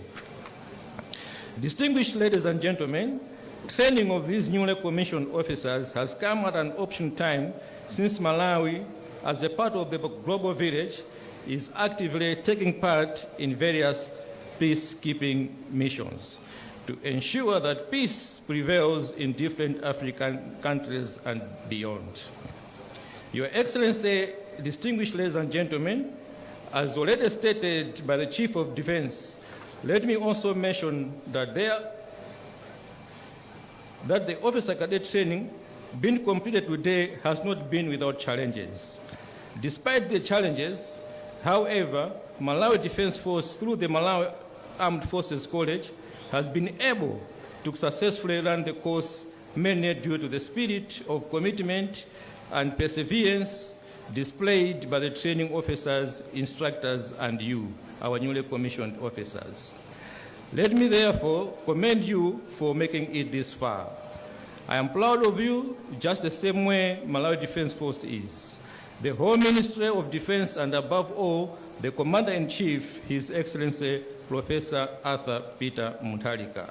Distinguished ladies and gentlemen, training of these newly commissioned officers has come at an opportune time since Malawi, as a part of the global village, is actively taking part in various peacekeeping missions to ensure that peace prevails in different African countries and beyond. Your Excellency, distinguished ladies and gentlemen, as already stated by the Chief of Defense, let me also mention that the officer cadet training being completed today has not been without challenges. Despite the challenges, however, Malawi Defense Force, through the Malawi Armed Forces College, has been able to successfully run the course, mainly due to the spirit of commitment and perseverance displayed by the training officers, instructors, and you, our newly commissioned officers. Let me therefore commend you for making it this far. I am proud of you just the same way Malawi Defense Force is. The whole Ministry of Defense and above all, the Commander-in-Chief, His Excellency Professor Arthur Peter Mutharika.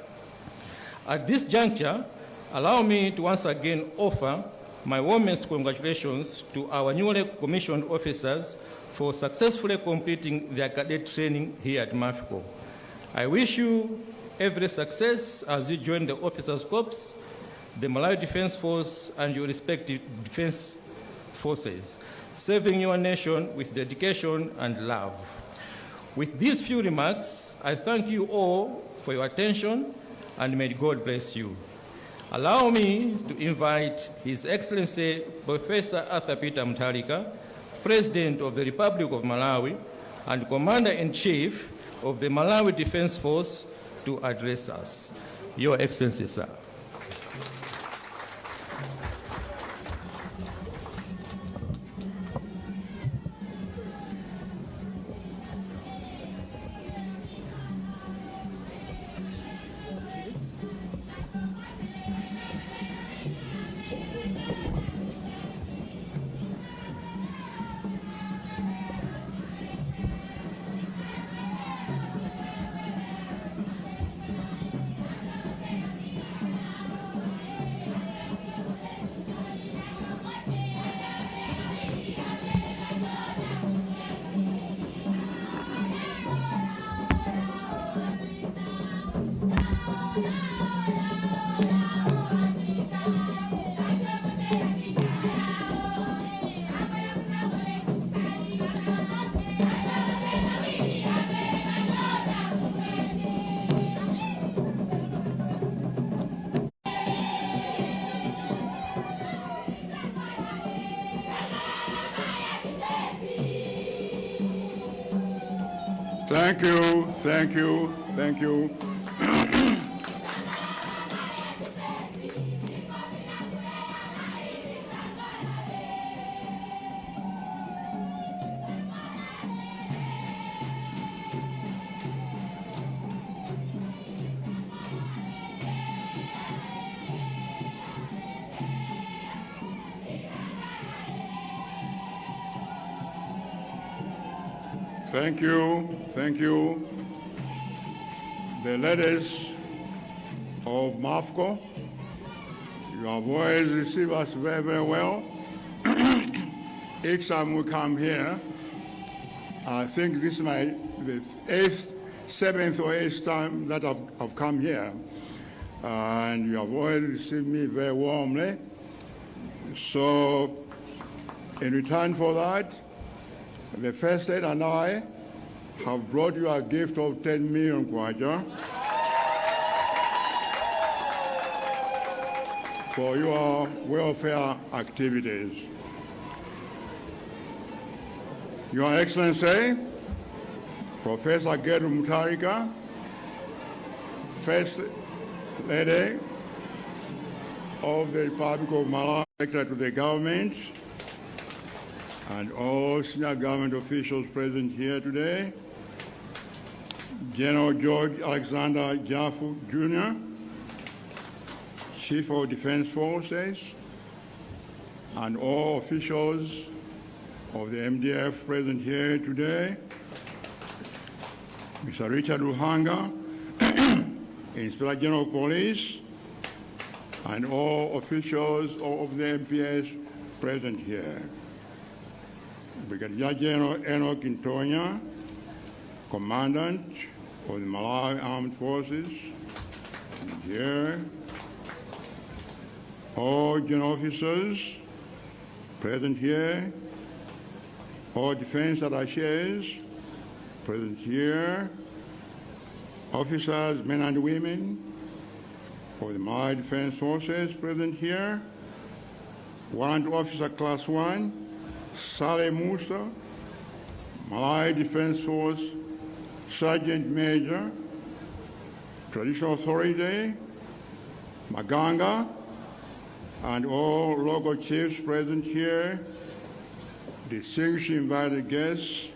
At this juncture, allow me to once again offer my warmest congratulations to our newly commissioned officers for successfully completing their cadet training here at MAFCO. I wish you every success as you join the officers' corps, the Malawi Defense Force, and your respective defense forces, serving your nation with dedication and love. With these few remarks, I thank you all for your attention and may God bless you. Allow me to invite His Excellency Professor Arthur Peter Mutharika, President of the Republic of Malawi and Commander-in-Chief of the Malawi Defense Force, to address us. Your Excellency, sir. Thank you, thank you, thank you. Thank you, thank you. The ladies of Mafco, you have always received us very, very well. Each time we come here, I think this is my the eighth, seventh or eighth time that I've come here. And you have always received me very warmly. So, in return for that, the First Lady and I have brought you a gift of 10 million kwacha for your welfare activities. Your Excellency, Professor Gertrude Mutharika, First Lady of the Republic of Malawi, Secretary to the government, and all senior government officials present here today, General George Alexander Jafu Jr., Chief of Defense Forces, and all officials of the MDF present here today, Mr. Richard Luhanga, Inspector General of Police, and all officials of the MPS present here. Brigadier General Enoch Ntonya, Commandant of the Malawi Armed Forces, here. All general officers present here, all defense attaches present here, officers, men and women of the Malawi Defense Forces present here, Warrant Officer Class 1, Saleh Musa, Malawi Defense Force Sergeant Major, Traditional Authority, Maganga, and all local chiefs present here, distinguished invited guests,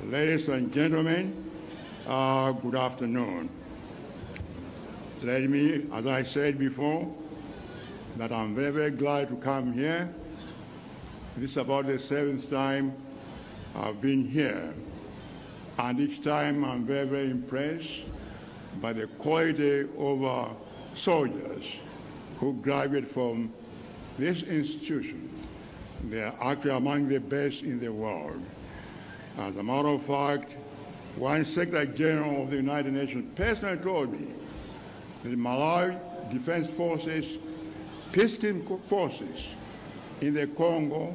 ladies and gentlemen, good afternoon. Let me, as I said before, that I'm very, very glad to come here. This is about the seventh time I've been here. And each time I'm very, very impressed by the quality of our soldiers who graduate from this institution. They are actually among the best in the world. As a matter of fact, one Secretary General of the United Nations personally told me that the Malawi Defense Forces, peacekeeping forces in the Congo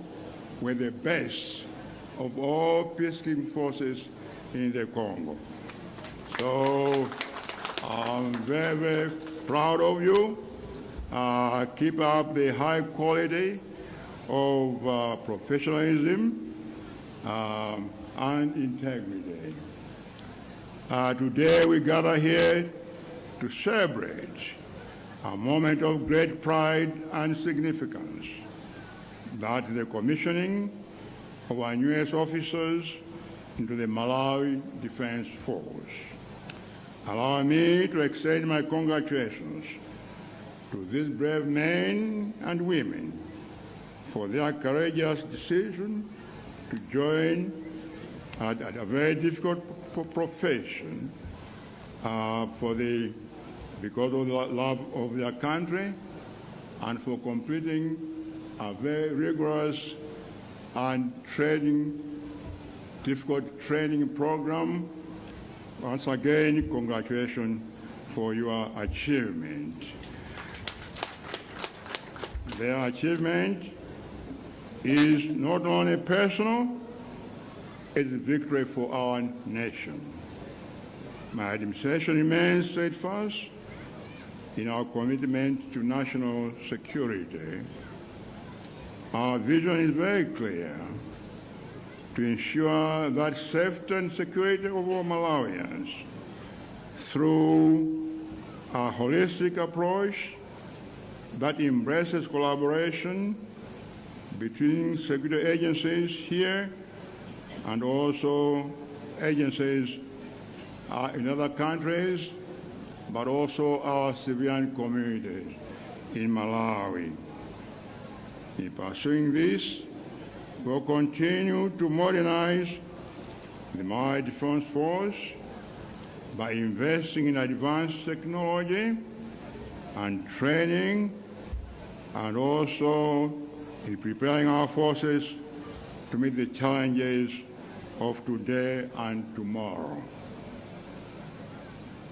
were the best of all peacekeeping forces in the Congo. So I'm very, very proud of you. Keep up the high quality of professionalism and integrity. Today we gather here to celebrate a moment of great pride and significance, that the commissioning of our newest officers into the Malawi Defense Force. Allow me to extend my congratulations to these brave men and women for their courageous decision to join at a very difficult profession because of the love of their country and for completing a very rigorous and difficult training program. Once again, congratulations for your achievement. Their achievement is not only personal, it's a victory for our nation. My administration remains steadfast in our commitment to national security. Our vision is very clear: to ensure that safety and security of all Malawians through a holistic approach that embraces collaboration between security agencies here and also agencies in other countries, but also our civilian communities in Malawi. In pursuing this, we'll continue to modernize the Malawi Defense Force by investing in advanced technology and training, and also in preparing our forces to meet the challenges of today and tomorrow.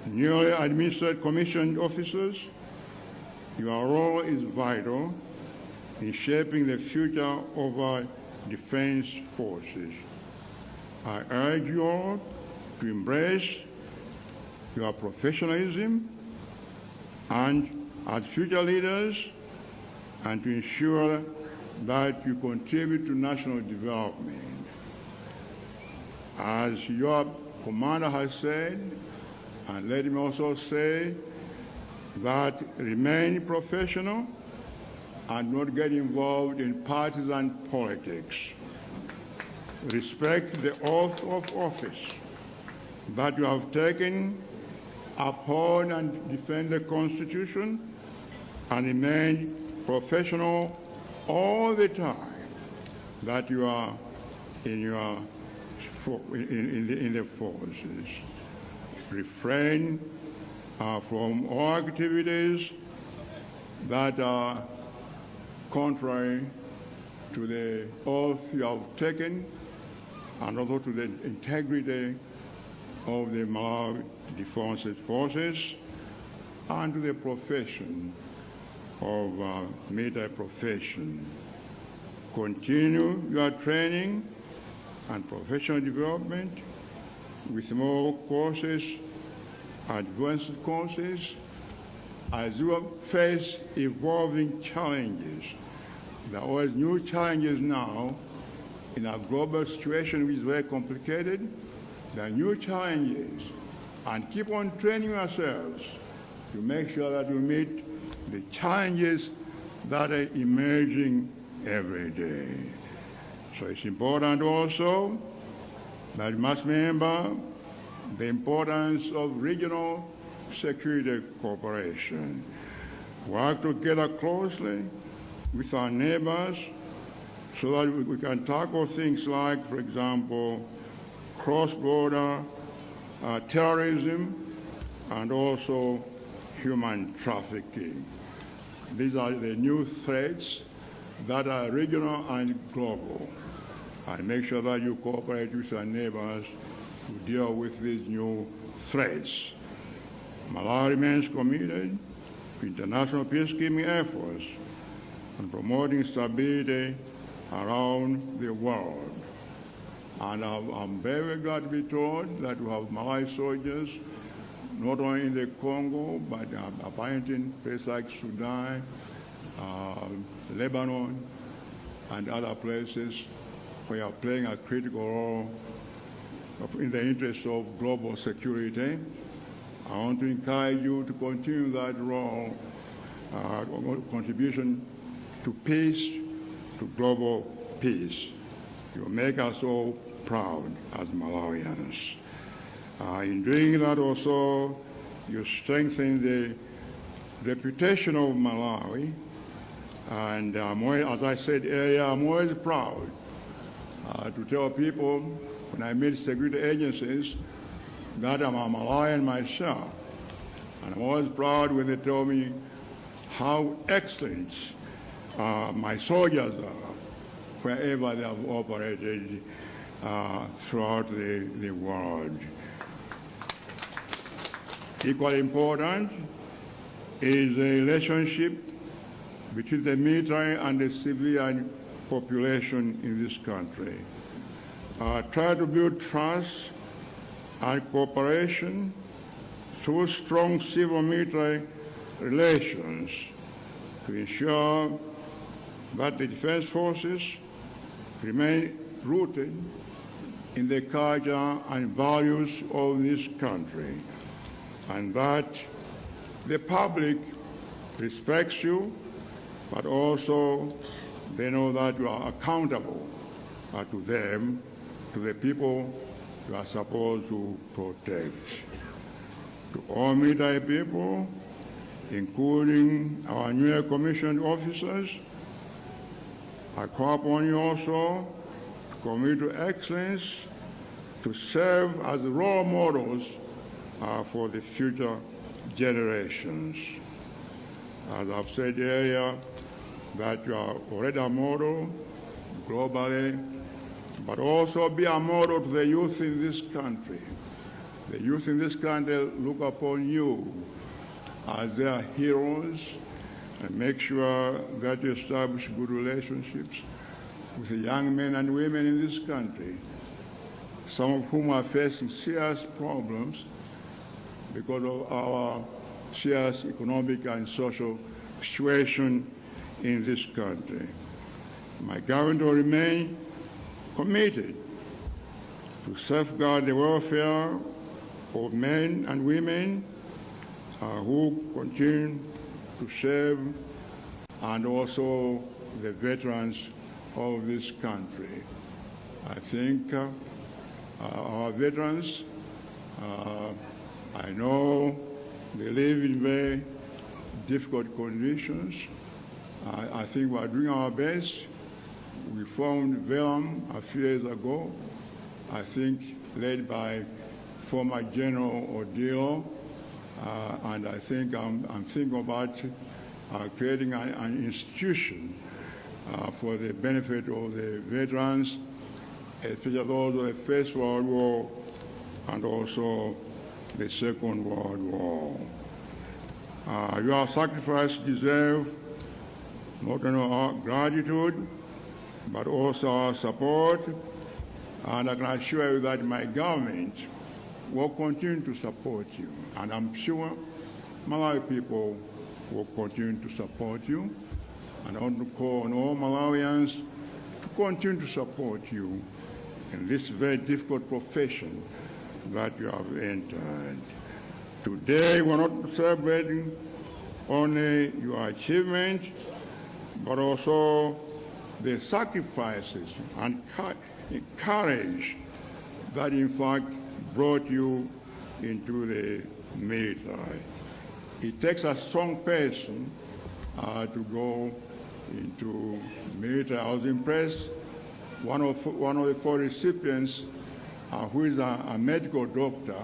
Newly administered commissioned officers, your role is vital in shaping the future of our defense forces. I urge you all to embrace your professionalism and as future leaders, and to ensure that you contribute to national development. As your commander has said, and let me also say that remain professional and not get involved in partisan politics. Respect the oath of office that you have taken, uphold and defend the Constitution, and remain professional all the time that you are in the forces. Refrain from all activities that are contrary to the oath you have taken and also to the integrity of the Malawi Defense Forces and to the profession of military profession. Continue your training and professional development with more courses, advanced courses, as you face evolving challenges. There are always new challenges now in our global situation, which is very complicated. There are new challenges, and keep on training yourselves to make sure that you meet the challenges that are emerging every day. So it's important also that you must remember the importance of regional security cooperation. Work together closely with our neighbors so that we can tackle things like, for example, cross-border terrorism and also human trafficking. These are the new threats that are regional and global. And make sure that you cooperate with your neighbors to deal with these new threats. Malawi remains committed to international peacekeeping efforts and promoting stability around the world. And I'm very glad to be told that we have Malawi soldiers not only in the Congo, but apparently in places like Sudan, Lebanon, and other places where are playing a critical role in the interest of global security. I want to encourage you to continue that role, contribution to peace, to global peace. You make us all proud as Malawians. In doing that also, you strengthen the reputation of Malawi. And as I said earlier, I'm always proud to tell people when I meet security agencies that I'm a Malawian myself. And I'm always proud when they tell me how excellent my soldiers are wherever they have operated throughout the world. Equally important is the relationship between the military and the civilian population in this country. Try to build trust and cooperation through strong civil-military relations to ensure that the defense forces remain rooted in the culture and values of this country, and that the public respects you, but also they know that you are accountable to them, to the people you are supposed to protect. To all military people, including our newly commissioned officers, I call upon you also to commit to excellence, to serve as role models for the future generations. As I've said earlier, that you are already a model globally, but also be a model to the youth in this country. The youth in this country look upon you as their heroes, and make sure that you establish good relationships with the young men and women in this country, some of whom are facing serious problems because of our serious economic and social situation in this country. My government will remain committed to safeguard the welfare of men and women who continue to serve, and also the veterans of this country. I think our veterans, I know they live in very difficult conditions. I think we are doing our best. We formed VELAM a few years ago, I think led by former General Odilo, and I think I'm thinking about creating an institution for the benefit of the veterans, especially those of the First World War and also the Second World War. Your sacrifice deserves not only our gratitude, but also our support. And I can assure you that my government will continue to support you. And I'm sure Malawi people will continue to support you. And I want to call on all Malawians to continue to support you in this very difficult profession that you have entered. Today, we're not celebrating only your achievement, but also the sacrifices and courage that in fact brought you into the military. It takes a strong person to go into military. I was impressed. One of the four recipients, who is a medical doctor,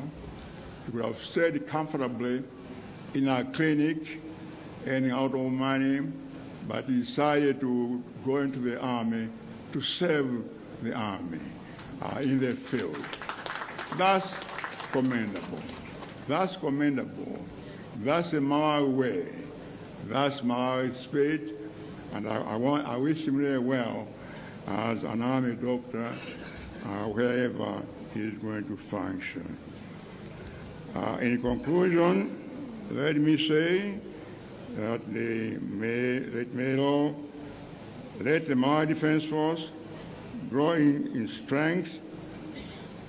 could have stayed comfortably in a clinic, earning out of money, but he decided to go into the army to serve the army in the field. That's commendable. That's commendable. That's the Malawi way. That's Malawi spirit. And I wish him really well as an army doctor wherever he is going to function. In conclusion, let me say that let the Malawi Defense Force grow in strength,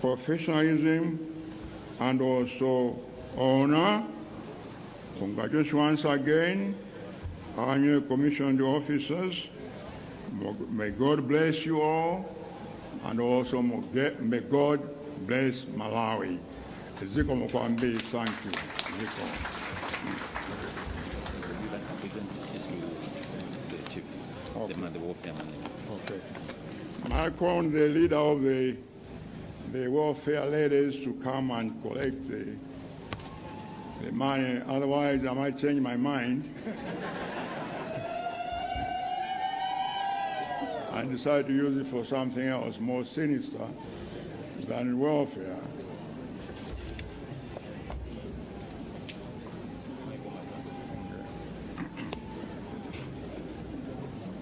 professionalism, and also honor. Congratulations once again, our new commissioned officers. May God bless you all, and also may God bless Malawi. Zikomo kwambiri, thank you. Zikomo. You can present this to the chief, Okay. the welfare manager. Okay. I call on the leader of the welfare ladies to come and collect the money. Otherwise, I might change my mind and decide to use it for something else more sinister than welfare.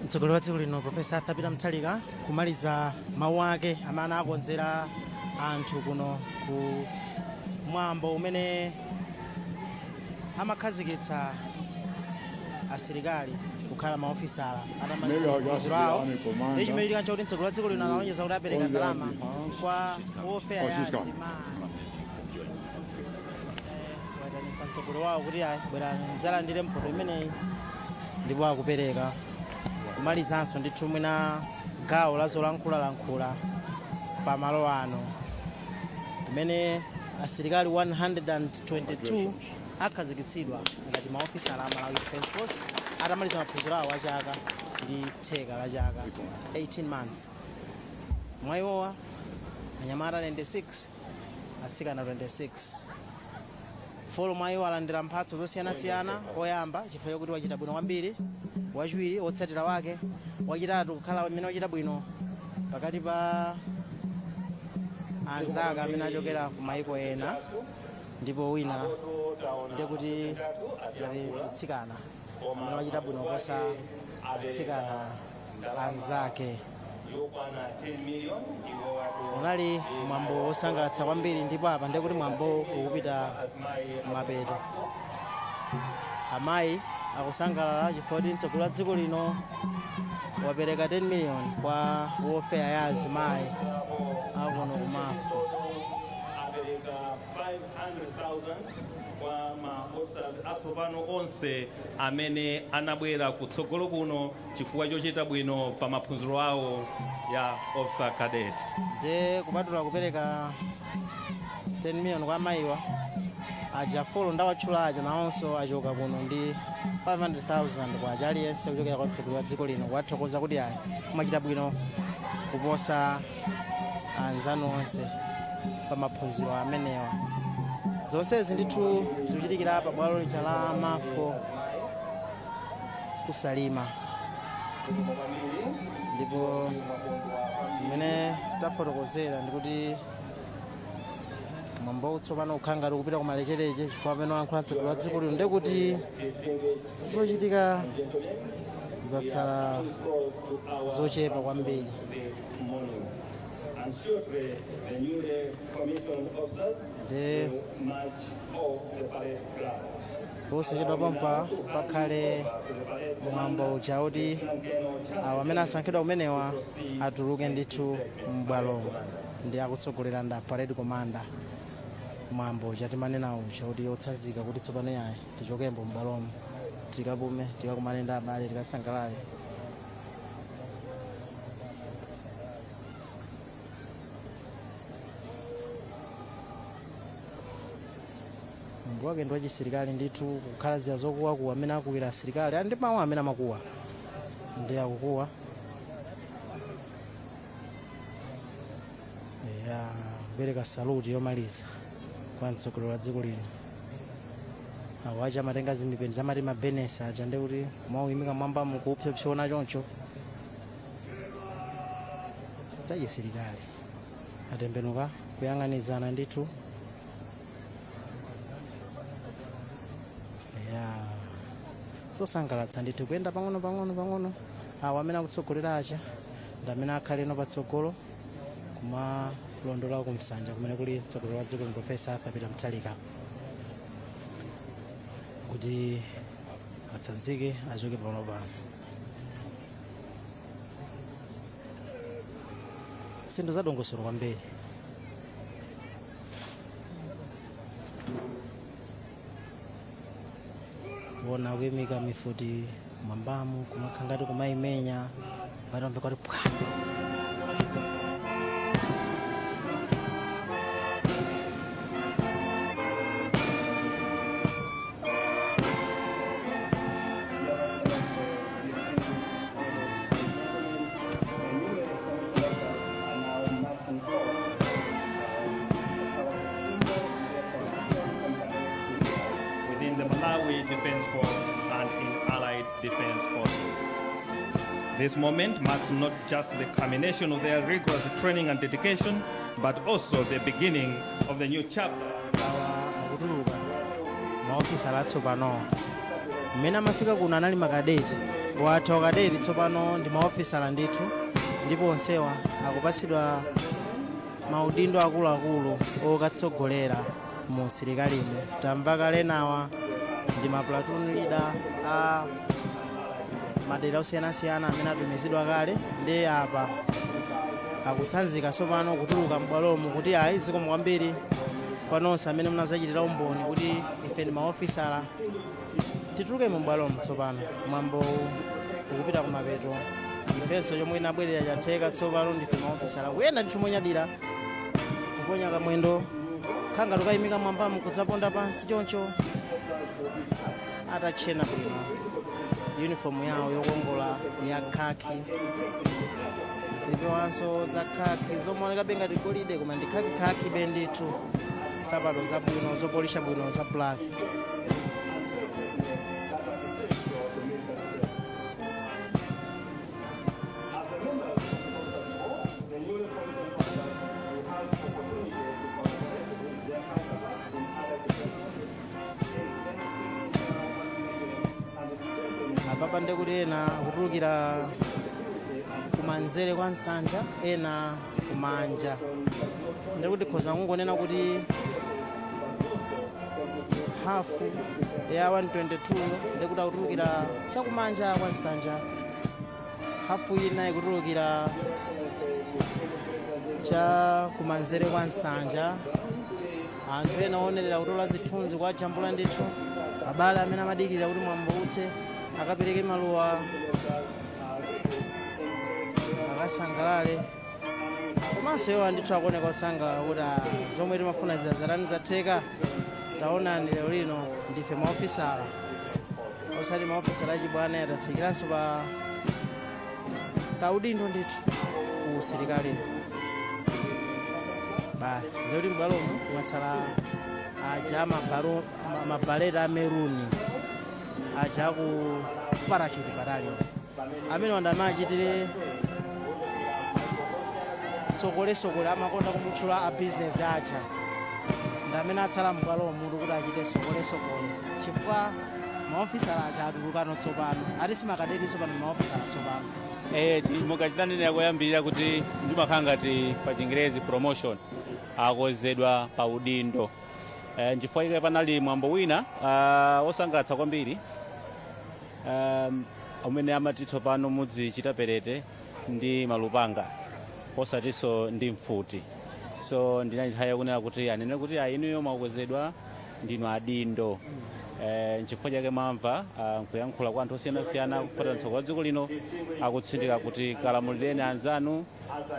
Mtsogoleri wa dziko lino, Profesa Arthur Peter Mutharika, kumaliza mawu ake amene akonzera anthu kuno ku mwambo umene amakhazikitsa asilikali. Kukhala maofisala atamaliza Maybe I'll just maphunziro be awo. army commander. Ndi chimene chitika nchakuti mtsogoleri wa dziko lino analonjeza kuti apereka On their ndalama behalf. kwa welfare Oh, ya she's gone. azimayi. Wayitanitsa mtsogoleri wawo kuti ayi, bwerani mudzalandire mphoto imeneyi, ndipo akupereka. Kumalizanso ndithu mwina gawo la zolankhulalankhula pamalo ano kumene asilikali 122 akhazikitsidwa ngati maofisala a Malawi Defence Force atamaliza maphunziro awo achaka ndi theka la chaka, 18 months. Mwa iwowa, anyamata 96, atsikana 26. Four mwa iwo alandira mphatso zosiyanasiyana: oyamba chifukwa chokuti wachita bwino kwambiri, wachiwiri wotsatira wake, wachitatu kukhala amene wachita bwino pakati pa anzake amene achokera ku maiko ena, ndipo wina ndekuti ngati mtsikana amene wachita bwino kuposa atsikana anzake. Unali mwambo wosangalatsa kwambiri, ndipo apa ndekuti mwambo ukupita mapeto. Amayi akusangalala chifukwa kuti mtsogoleri wa dziko lino wapereka 10 million kwa welfare ya azimayi akuno ku MAFCO. Apereka 500,000 kwa ma officers atsopano onse amene anabwera kutsogolo kuno chifukwa chochita bwino pa maphunziro awo ya officer cadet. Nde kupatula kupereka 10 million kwa amayiwa aja, four ndawatchula aja nawonso achoka kuno ndi 500,000 kwacha aliyense kuchokera kwa mtsogoleri wa dziko lino, kuwathokoza kuti ayi, kumachita bwino kuposa anzanu onse pa maphunziro amenewa. Zonsezi ndithu zikuchitikira pa bwalo lija la MAFCO ku Salima, ndipo mmene tafotokozera ndikuti mwambo tsopano ukhala ngati ukupita kumalechereche, chifukwa pamene walankhula mtsogoleri wa dziko lino ndekuti zochitika zatsala zochepa kwambiri. And shortly, the newly commissioned officers Nde will march off the parade ground. Posachedwa pompa pakhale mwambo uja kuti awo amene asankhidwa kumenewa atuluke ndithu m'bwalomo, ndi akutsogolera nda parade commander. Mwambo uja timanena uja kuti otsanzika, kuti tsopano yayi, tichokembo m'bwalomo, tikapume, tikakumane ndi abale, tikasangalale. Mwambo wake ndi wachisilikali ndithu, kukhala ziya zokuwakuwa amene akuwira asilikali ali ndi mawu amene amakuwa, ndi akukuwa ya kupereka saluti yomaliza kwa mtsogoleri wa dziko lino. Awo aja amatenga zimipeni zamati mabenesi aja, ndi kuti kumawuyimika mwamba mukuupsopsona choncho zachisilikali. Atembenuka kuyang'anizana ndithu ya zosangalatsa ndithu, kuyenda pang'ono pang'ono pang'ono. Awo amene akutsogolera aja ndi amene akhaleno patsogolo kumalondola kumsanja kumene kuli mtsogoleri wa dziko lino, Professor Arthur Peter Mutharika, kuti atsanzike achoke pano pano. Zinthu zadongosolo kwambiri. Kuona kuyimika mifuti mwambamu, kumakhala ngati kumayimenya, matombe kuti pwa. Within the Malawi Defense Force and in allied defense forces. This moment marks not just the culmination of their rigorous training and dedication, but also the beginning of the new chapter. Awa akutuluka, maofisala atsopanowa. Mmene amafika kuno anali makadeti, watha ukadeti, tsopano ndi maofisala ndithu, ndipo onsewa akupatsidwa maudindo akuluakulu okatsogolera mu usilikalimu. Tamva kale nawa ndi ma platoon leader a Madera osiyanasiyana amene atumizidwa kale, ndi apa akutsanzika tsopano kutuluka m'bwalomo kuti ayi, zikomo kwambiri kwa nonse amene munazachitira umboni kuti ife ndi maofisala, tituluke mu bwalomo tsopano, mwambo ukupita kumapeto, ifenso chomwe inabwerera chatheka, tsopano ndife maofisala. Kuyenda ndithu monyadira, kuponya kamwendo khanga tukayimika mwambamu kudzaponda pansi choncho, atachena bwino uniform yawo yokongola ya khaki, zipewanso za khaki zomaonekabe ngati golide koma ndi khaki be ndithu, nsapato zabwino zopolisha bwino za black. Apapa ndekuti ena kutulukira kumanzere kwa nsanja, ena kumanja, ndikuti khoza kungonena kuti hafu ya 122 ndikuti akutulukira chakumanja kwa nsanja, hafu ina ikutulukira cha kumanzere kwa nsanja. Anthu ena onerera kutola zithunzi kwa jambula ndithu, abale amene amadikirira kuti mwambo uthe akapereke maluwa, akasangalale. Komanso iwo ndithu akuoneka osangalala kuti, "Ah, zomwe timafuna zazarani zatheka, taonani lero lino ndife maofisala, osati maofisala achibwana, atafikiranso pa kaudindo ndithu ku usilikali." Basi, ndikuti m'bwalomo mwatsala aja mabaleta ameruni aja ku parachute battalion amene wanda amachitire sokolesokole, amakonda kumutchula a business aja, ndi amene atsala m'bwalomo kuti achite sokolesokole, chifukwa maofisala aja atulukano tsopano, ati simakadetiso pano, maofisala tsopano. Mukachitanenera koyambirira kuti ndimakhala ngati pa Chingerezi promotion, akozedwa pa udindo. Nchifukwa chake panali mwambo wina osangalatsa kwambiri umene amati tsopano mudzichita parade ndi malupanga osatinso ndi mfuti. So ndinali nthawi yakunena kuti anene kuti inuyo mwakwezedwa, ndinu adindo. Nchifukwa chake mwamva nkuyankhula kwa anthu osiyanasiyana kupata mtsogoleri wa dziko lino akutsindika kuti kalamulireni anzanu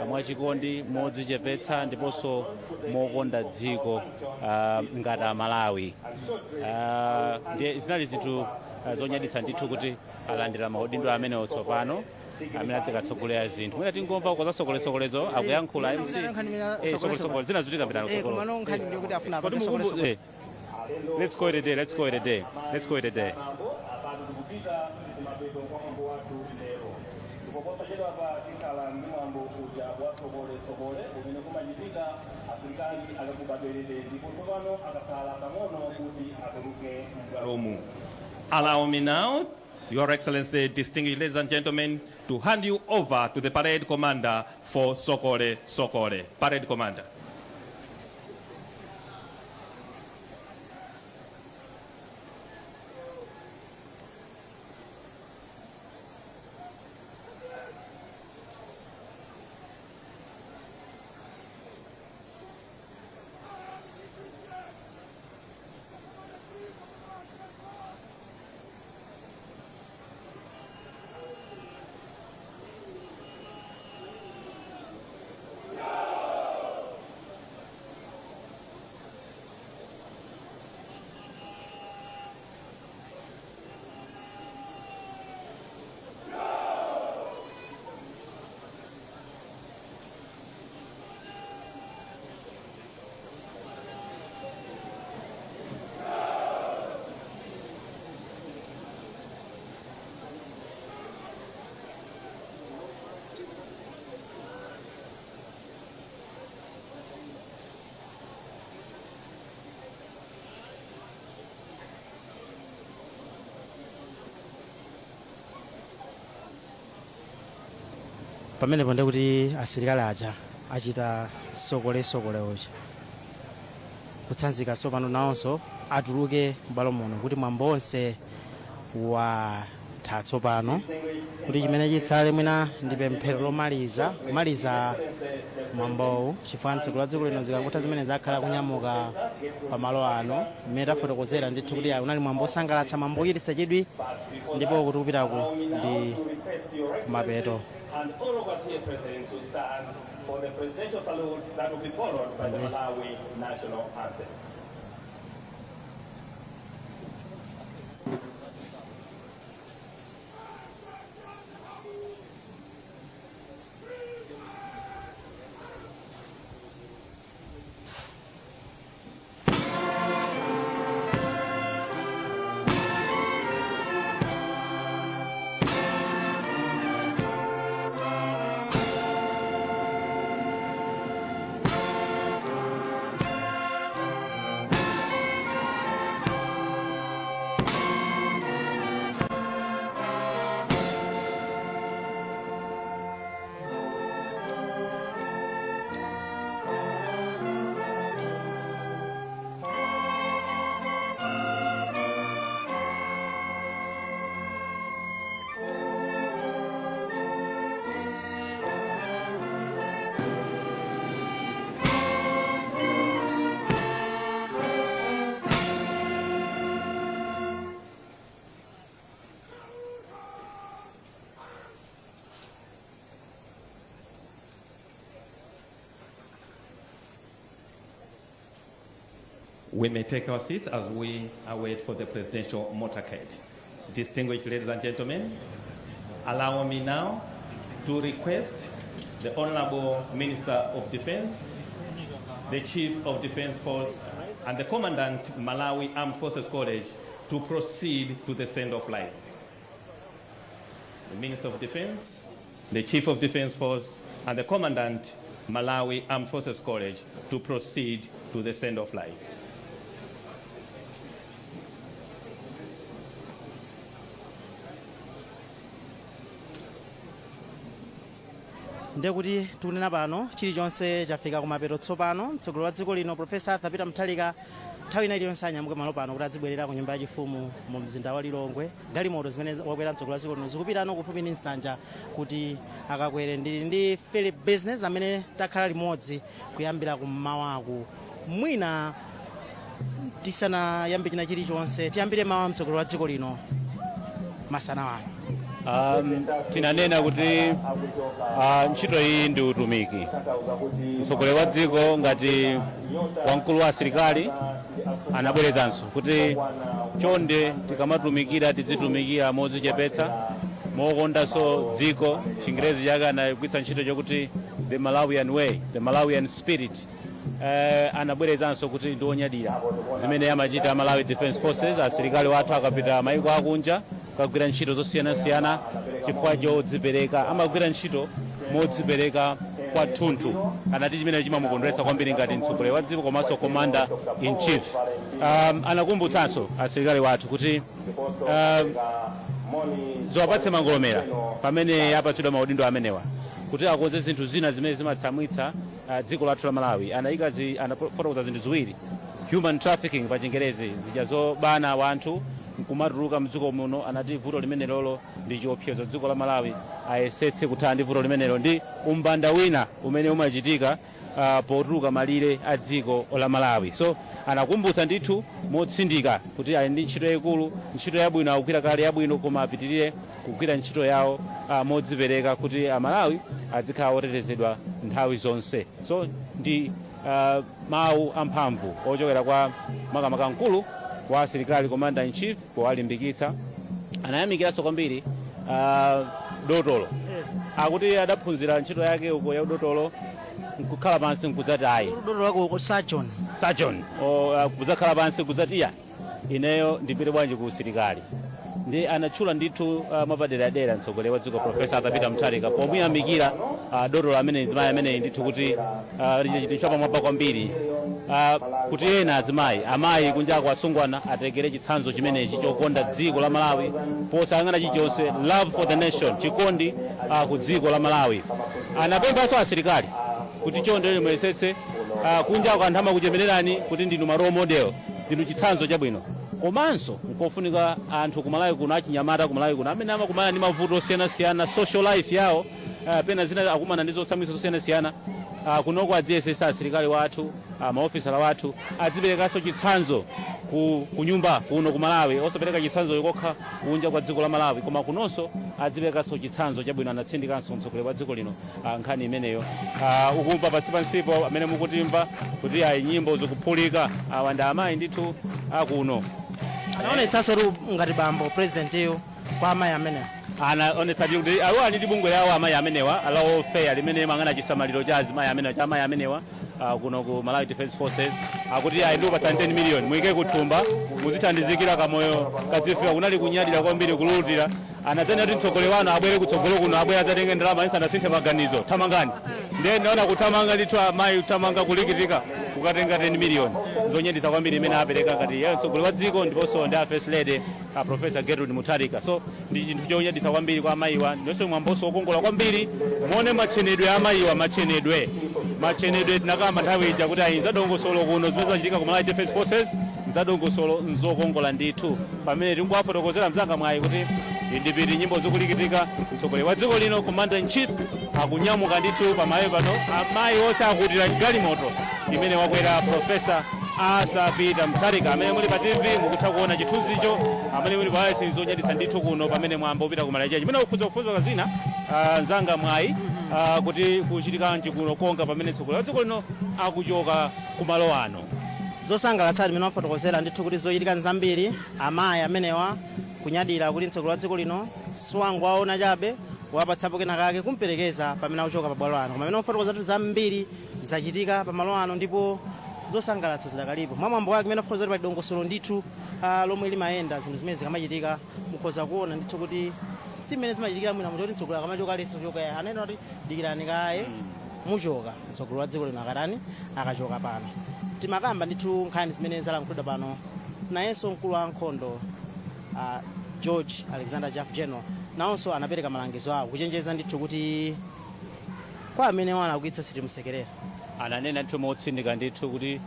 mwachikondi, modzichepetsa ndiponso mokonda dziko ngati Amalawi. Ndiye zinali zinthu zonyaditsa ndithu kuti alandira maudindo amenewo tsopano amene azikatsogolera zinthu. Mwina tingomva kwa zasokolesokolezo akuyankhula MC. Nkhani imene Sokolesokole zina zutika pitano. Komano nkhani ndiyo kuti afuna Kodi apange sokolesokole. Let's call it a day. Let's call it a day. Let's call it a day. Tikupita kumapeto kwa mwambo wathu lero, ndipo posachedwapa tikhala ndi mwambo uja wa sokolesokole umene kumachitika asilikali akaguba parade, ndipo tsopano akakhala pang'ono kuti atuluke m'bwalomu. Allow me now, Your Excellency, distinguished ladies and gentlemen, to hand you over to the parade commander for Sokole Sokole. Parade commander. Pamenepo ndikuti asilikali aja achita sokolesokole uja, kutsanzika tsopano nawonso atuluke m'bwalo muno kuti mwambo onse watha. Yatha tsopano, kuti chimene chitsale mwina ndi pemphero lomaliza, kumaliza mwambowu, chifukwa mtsogoleri wa dziko lino zikangotha zimene zakhala kunyamuka pamalo ano. Mmene tafotokozera ndithu kuti unali mwambo osangalatsa, mwambo ochititsa chidwi, ndipo kuti kupitaku ndi kumapeto. And all of us here present to stand for the presidential salute that will be followed by the Malawi national anthem. We may take our seats as we await for the presidential motorcade. Distinguished ladies and gentlemen, allow me now to request the Honorable Minister of Defense, the Chief of Defense Force, and the Commandant, Malawi Armed Forces College, to proceed to the send-off line. The Minister of Defense, the Chief of Defense Force, and the Commandant, Malawi Armed Forces College, to proceed to the send-off line. Ndiye kuti tikunena pano chilichonse chafika kumapeto tsopano. Mtsogoleri wa dziko lino, Profesa Arthur Peter Mutharika, nthawi ina iliyonse anyamuke malo pano kuti azibwerera ku nyumba yachifumu mu mzinda wa Lilongwe. Galimoto zimene wakwera mtsogoleri wa dziko lino zikupitano kufupi ndi nsanja kuti akakwere. Ndili ndi Philip Business amene takhala limodzi kuyambira kummawaku. Mwina tisanayambe china chilichonse, tiyambire mawu a mtsogoleri wa dziko lino masana wano. Tinanena kuti ntchito iyi ndi utumiki. Mtsogoleri wa dziko ngati wamkulu wa asilikali anabwerezanso kuti chonde tikamatumikira tidzitumikira modzichepetsa, mokondanso dziko. Chingerezi chake anagwiritsa ntchito chokuti the Malawian way, the Malawian spirit. Anabwerezanso kuti ndi onyadira zimene amachita Malawi Defense Forces, asilikali wathu akapita maiko akunja kagwira ntchito zosiyanasiyana, chifukwa chodzipereka, amagwira ntchito modzipereka kwathunthu. Anati chimene chimamukondweretsa kwambiri ngati mtsogoleri wa dziko komanso Commander in Chief. Anakumbutsanso asilikali wathu kuti ziwapatse mangolomera pamene apatsidwa maudindo amenewa kuti akonze zinthu zina zimene zimatsamwitsa dziko lathu la Malawi. Anayika anafotokoza zinthu ziwiri: human trafficking, pa Chingerezi zija zobana wanthu nkumatuluka mdziko muno. Anati vuto limene lolo ndi chiopsezo dziko la Malawi, ayesetse kuthana ndi vuto limenelo, ndi umbanda wina umene umachitika potuluka malire a dziko la Malawi. So anakumbutsa ndithu motsindika kuti ali ndi ntchito yayikulu, ntchito yabwino akugwira kale yabwino, koma apitirire kugwira ntchito yawo modzipereka kuti Amalawi azikhala otetezedwa nthawi zonse. So ndi mawu amphamvu ochokera kwa makamaka mkulu wa asilikali, Commander in Chief, powalimbikitsa. Anayamikiranso kwambiri dotolo, akuti adaphunzira ntchito yake uko ya udotolo nkukhala pansi nkudzati ayi. Dotolo wako, surgeon. Surgeon, kudzakhala pansi kudzati iya, ineyo ndipite bwanji ku usilikali? Ndi anatchula ndithu mwapaderadera mtsogoleri wa dziko, Profesa Arthur Peter Mutharika, pomuyamikira dotolo amene mzimayi ameneyi ndithu kuti chinthu chapamwamba kwambiri, kuti ena azimayi, amayi kunjako, asungwana atekere chitsanzo chimenechi chokonda dziko la Malawi posayang'ana chilichonse, love for the nation, chikondi ku dziko la Malawi. Anapemphanso asilikali kuti chonde muyesetse, kunjako anthu amakuchemererani kuti ndinu ma role model, ndinu chitsanzo chabwino, koma Komanso nkofunika anthu kumalawi kuno, achinyamata kumalawi kuno amene amakumana ndi mavuto osiyanasiyana, social life yawo pena zina akumana ndi zotsamwitsa zosiyanasiyana, kunoko adziyesesa asilikali wathu, maofisala wathu adziperekanso chitsanzo ku nyumba kuno ku Malawi, osapereka chitsanzo kokha kunja kwa dziko la Malawi, koma kunonso adziperekanso chitsanzo chabwino. Anatsindikanso mtsogoleri wa dziko lino nkhani imeneyo. Ukumva pansi pansipo amene mukutimva kuti ayi, nyimbo zikuphulika. Awa ndi amayi ndithu akuno. Anaonetsanso tu ngati bambo president iyo kwa amayi amenewa. Anaonetsa kuti awo ali ndi bungwe lawo amayi amenewa la welfare limene mang'ana chisamaliro cha azimayi amenewa, cha amayi amenewa kuno ku Malawi Defence Forces. Akuti ayi, ndikupatsa 10 million, muyike kuthumba, muzithandizikira kamoyo kadzifika. Kunali kunyadira kwambiri, kululutira. Anadzanena kuti mtsogoleri wanu abwere kutsogolo kuno, abwere adzatenge ndalama, anasinthe maganizo, thamangani. Ndiye ndaona kuthamanga ndithu, amayi kuthamanga kulikitika kukatenga 10 million. Zonyaditsa kwambiri imene apereka ngati iye mtsogoleri wa dziko ndiponso ndi a First Lady, a Professor Gertrude Mutharika. So ndi chinthu chonyaditsa kwambiri kwa amayiwa, ndinso mwambonso wokongola kwambiri. Muone machenedwe a amayiwa, machenedwe, machenedwe. Tinakamba nthawi ija kuti ayi, nzadongosolo kuno zimene zachitika ku Malawi Defence Forces, nzadongosolo, nzokongola ndithu. Pamene tinkuwafotokozera mzanga mwayi kuti ndipiti, nyimbo zikulikitika, mtsogoleri wa dziko lino, Commander in Chief, akunyamuka ndithu pamayi pano. Amayi onse akutira galimoto imene wakwera Professor Arthur Peter Mutharika. Amene muli pa TV mukutha kuona chithunzicho, amene muli pa wireless. Zonyaditsa ndithu kuno pamene mwambo upita kumalawi. Chimene ukufunza kufunza zina, mzanga mwayi, kuti kuchitikanji kuno konga pamene mtsogoleri wa dziko lino akuchoka kumalo ano? Zosangalatsadi mmene wafotokozera ndithu kuti zochitika nzambiri. Amayi amenewa kunyadira kuti mtsogoleri wa dziko lino siwangowaona chabe, wapatsapo kenakake kumperekeza pamene akuchoka pabwalo ano. Koma amene wafotokoza kuti zambiri zachitika pamalo ano ndipo zosangalatsa zidakalipo mwamwambo wake imene wafotokoza kuti pali dongosolo ndithu lomwe limayenda zinthu zimene zikamachitika. Mukhoza kuona ndithu kuti si mmene zimachitikira mwina muti kuti mtsogoleri akamachoka aliyense kuchoka. Anena kuti dikirani kaye, muchoka mtsogoleri wa dziko lino akatani, akachoka pano. Timakamba ndithu nkhani zimene zalankhulidwa pano. Nayenso mkulu wa ankhondo George Alexander Jaff General nawonso anapereka malangizo awo, kuchenjeza ndithu kuti kwa amene walakwitsa sitimusekerera. Ananena ndithu motsindika ndithu kuti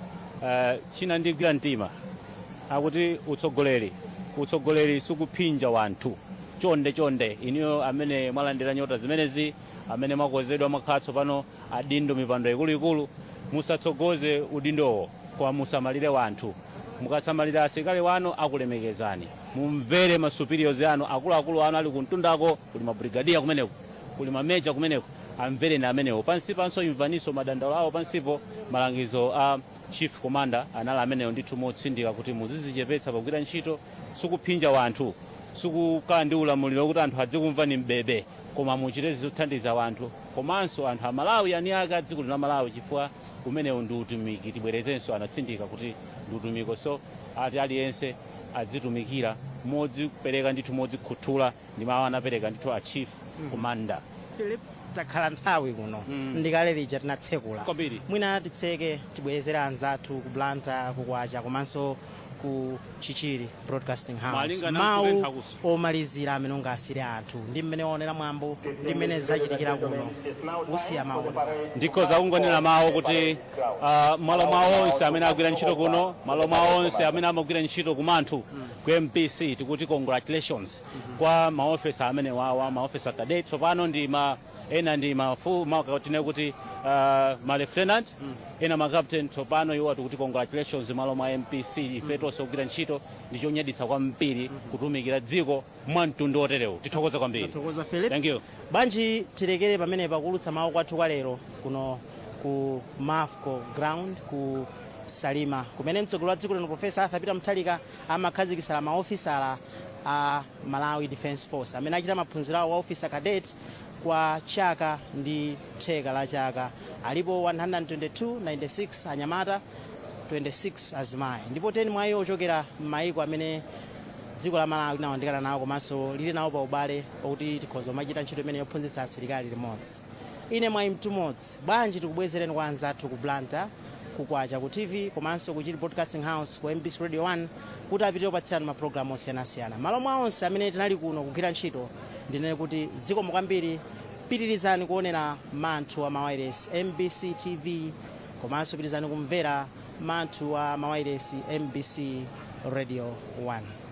china ndigwira mtima akuti utsogoleri, utsogoleri sikuphinja wanthu. Chonde chonde, inuyo amene mwalandira nyota zimenezi, amene mwakozedwa, mwakhala tsopano adindo mipando ikuluikulu, musatsogoze udindowo kwa musamalire wanthu. Mukasamalira asilikali wanu akulemekezani. Mumvere ma superiors anu, akuluakulu anu ali kumtundako, kuli ma brigadier kumeneko, kuli ma major kumeneko, amvereni amenewo. Pansi panso imvaniso madandaulo awo pansipo. Malangizo a Chief Commander anali amenewo ndithu motsindika kuti muzizichepetsa pogwira ntchito. Sikuphinja wanthu, sikukhala ndi ulamuliro kuti anthu adzikumva ni mbebe, koma muchite zothandiza wanthu komanso anthu Amalawi, ani ake a dziko lino la Malawi, chifukwa umenewu ndi utumiki. Tibwerezenso, anatsindika kuti ndi utumiki, so ati aliyense adzitumikira modzipereka ndithu, modzikhuthula. Ndi mawu anapereka ndithu a Chief Commander. Philip, takhala nthawi kuno, ndikale lija tinatsekula. Kwambiri. Mwina titseke, tibwerezere anzathu ku Blantyre, ku Kwacha komanso ku Chichiri Broadcasting House. Malingana Mawu nkutentha kuso. omalizira amene ungasire anthu ndi mmene waonera mwambo ndi mmene zachitikira kuno, usiya mawu. Ndikhoza kungonena mawu kuti malo mwa onse amene agwira ntchito kuno, malo mwa onse amene amagwira ntchito kumanthu ku MBC, tikuti congratulations kwa maofesa amene wawa, maofesa cadet tsopano ndi ma ena ndi mafu tine kuti ma lieutenant, ena ma captain tsopano. Iwo tikuti congratulations malo mwa MBC, ife tonse kugwira ntchito. Ndi chonyaditsa kwambiri kutumikira dziko mwa mtundu oterewu. Tithokoze kwambiri. Tathokoza, Philip. Thank you. Bwanji tilekere pamene pakulutsa mawu kwathu kwa lero kuno ku Mafco Ground ku Salima, kumene mtsogoleri wa dziko lino Professor Arthur Peter Mutharika amakhazikitsira maofisala a Malawi Defence Force amene achita maphunziro awo wa officer cadet kwa chaka ndi theka la chaka. Alipo 122, 96 anyamata, 26 azimayi, ndipo 10 mwa iwo ochokera m'mayiko amene dziko la Malawi linawandikana nawo komanso lili nawo pa ubale okuti tikhoza kumachita ntchito imene yophunzitsa asilikali limodzi. Ine mwayi mtumodzi, bwanji tikubwezereni kwa anzathu ku Blantyre, ku Kwacha, ku TV komanso ku Chili Broadcasting House ku MBC Radio 1 kuti apite kupatsirani mapulogalamu osiyanasiyana. Malo mwa onse amene tinali kuno kugwira ntchito, ndinene kuti zikomo kwambiri. Pitirizani kuonera manthu wa mawayilesi MBC TV komanso pitirizani kumvera manthu wa mawayilesi MBC. Radio 1.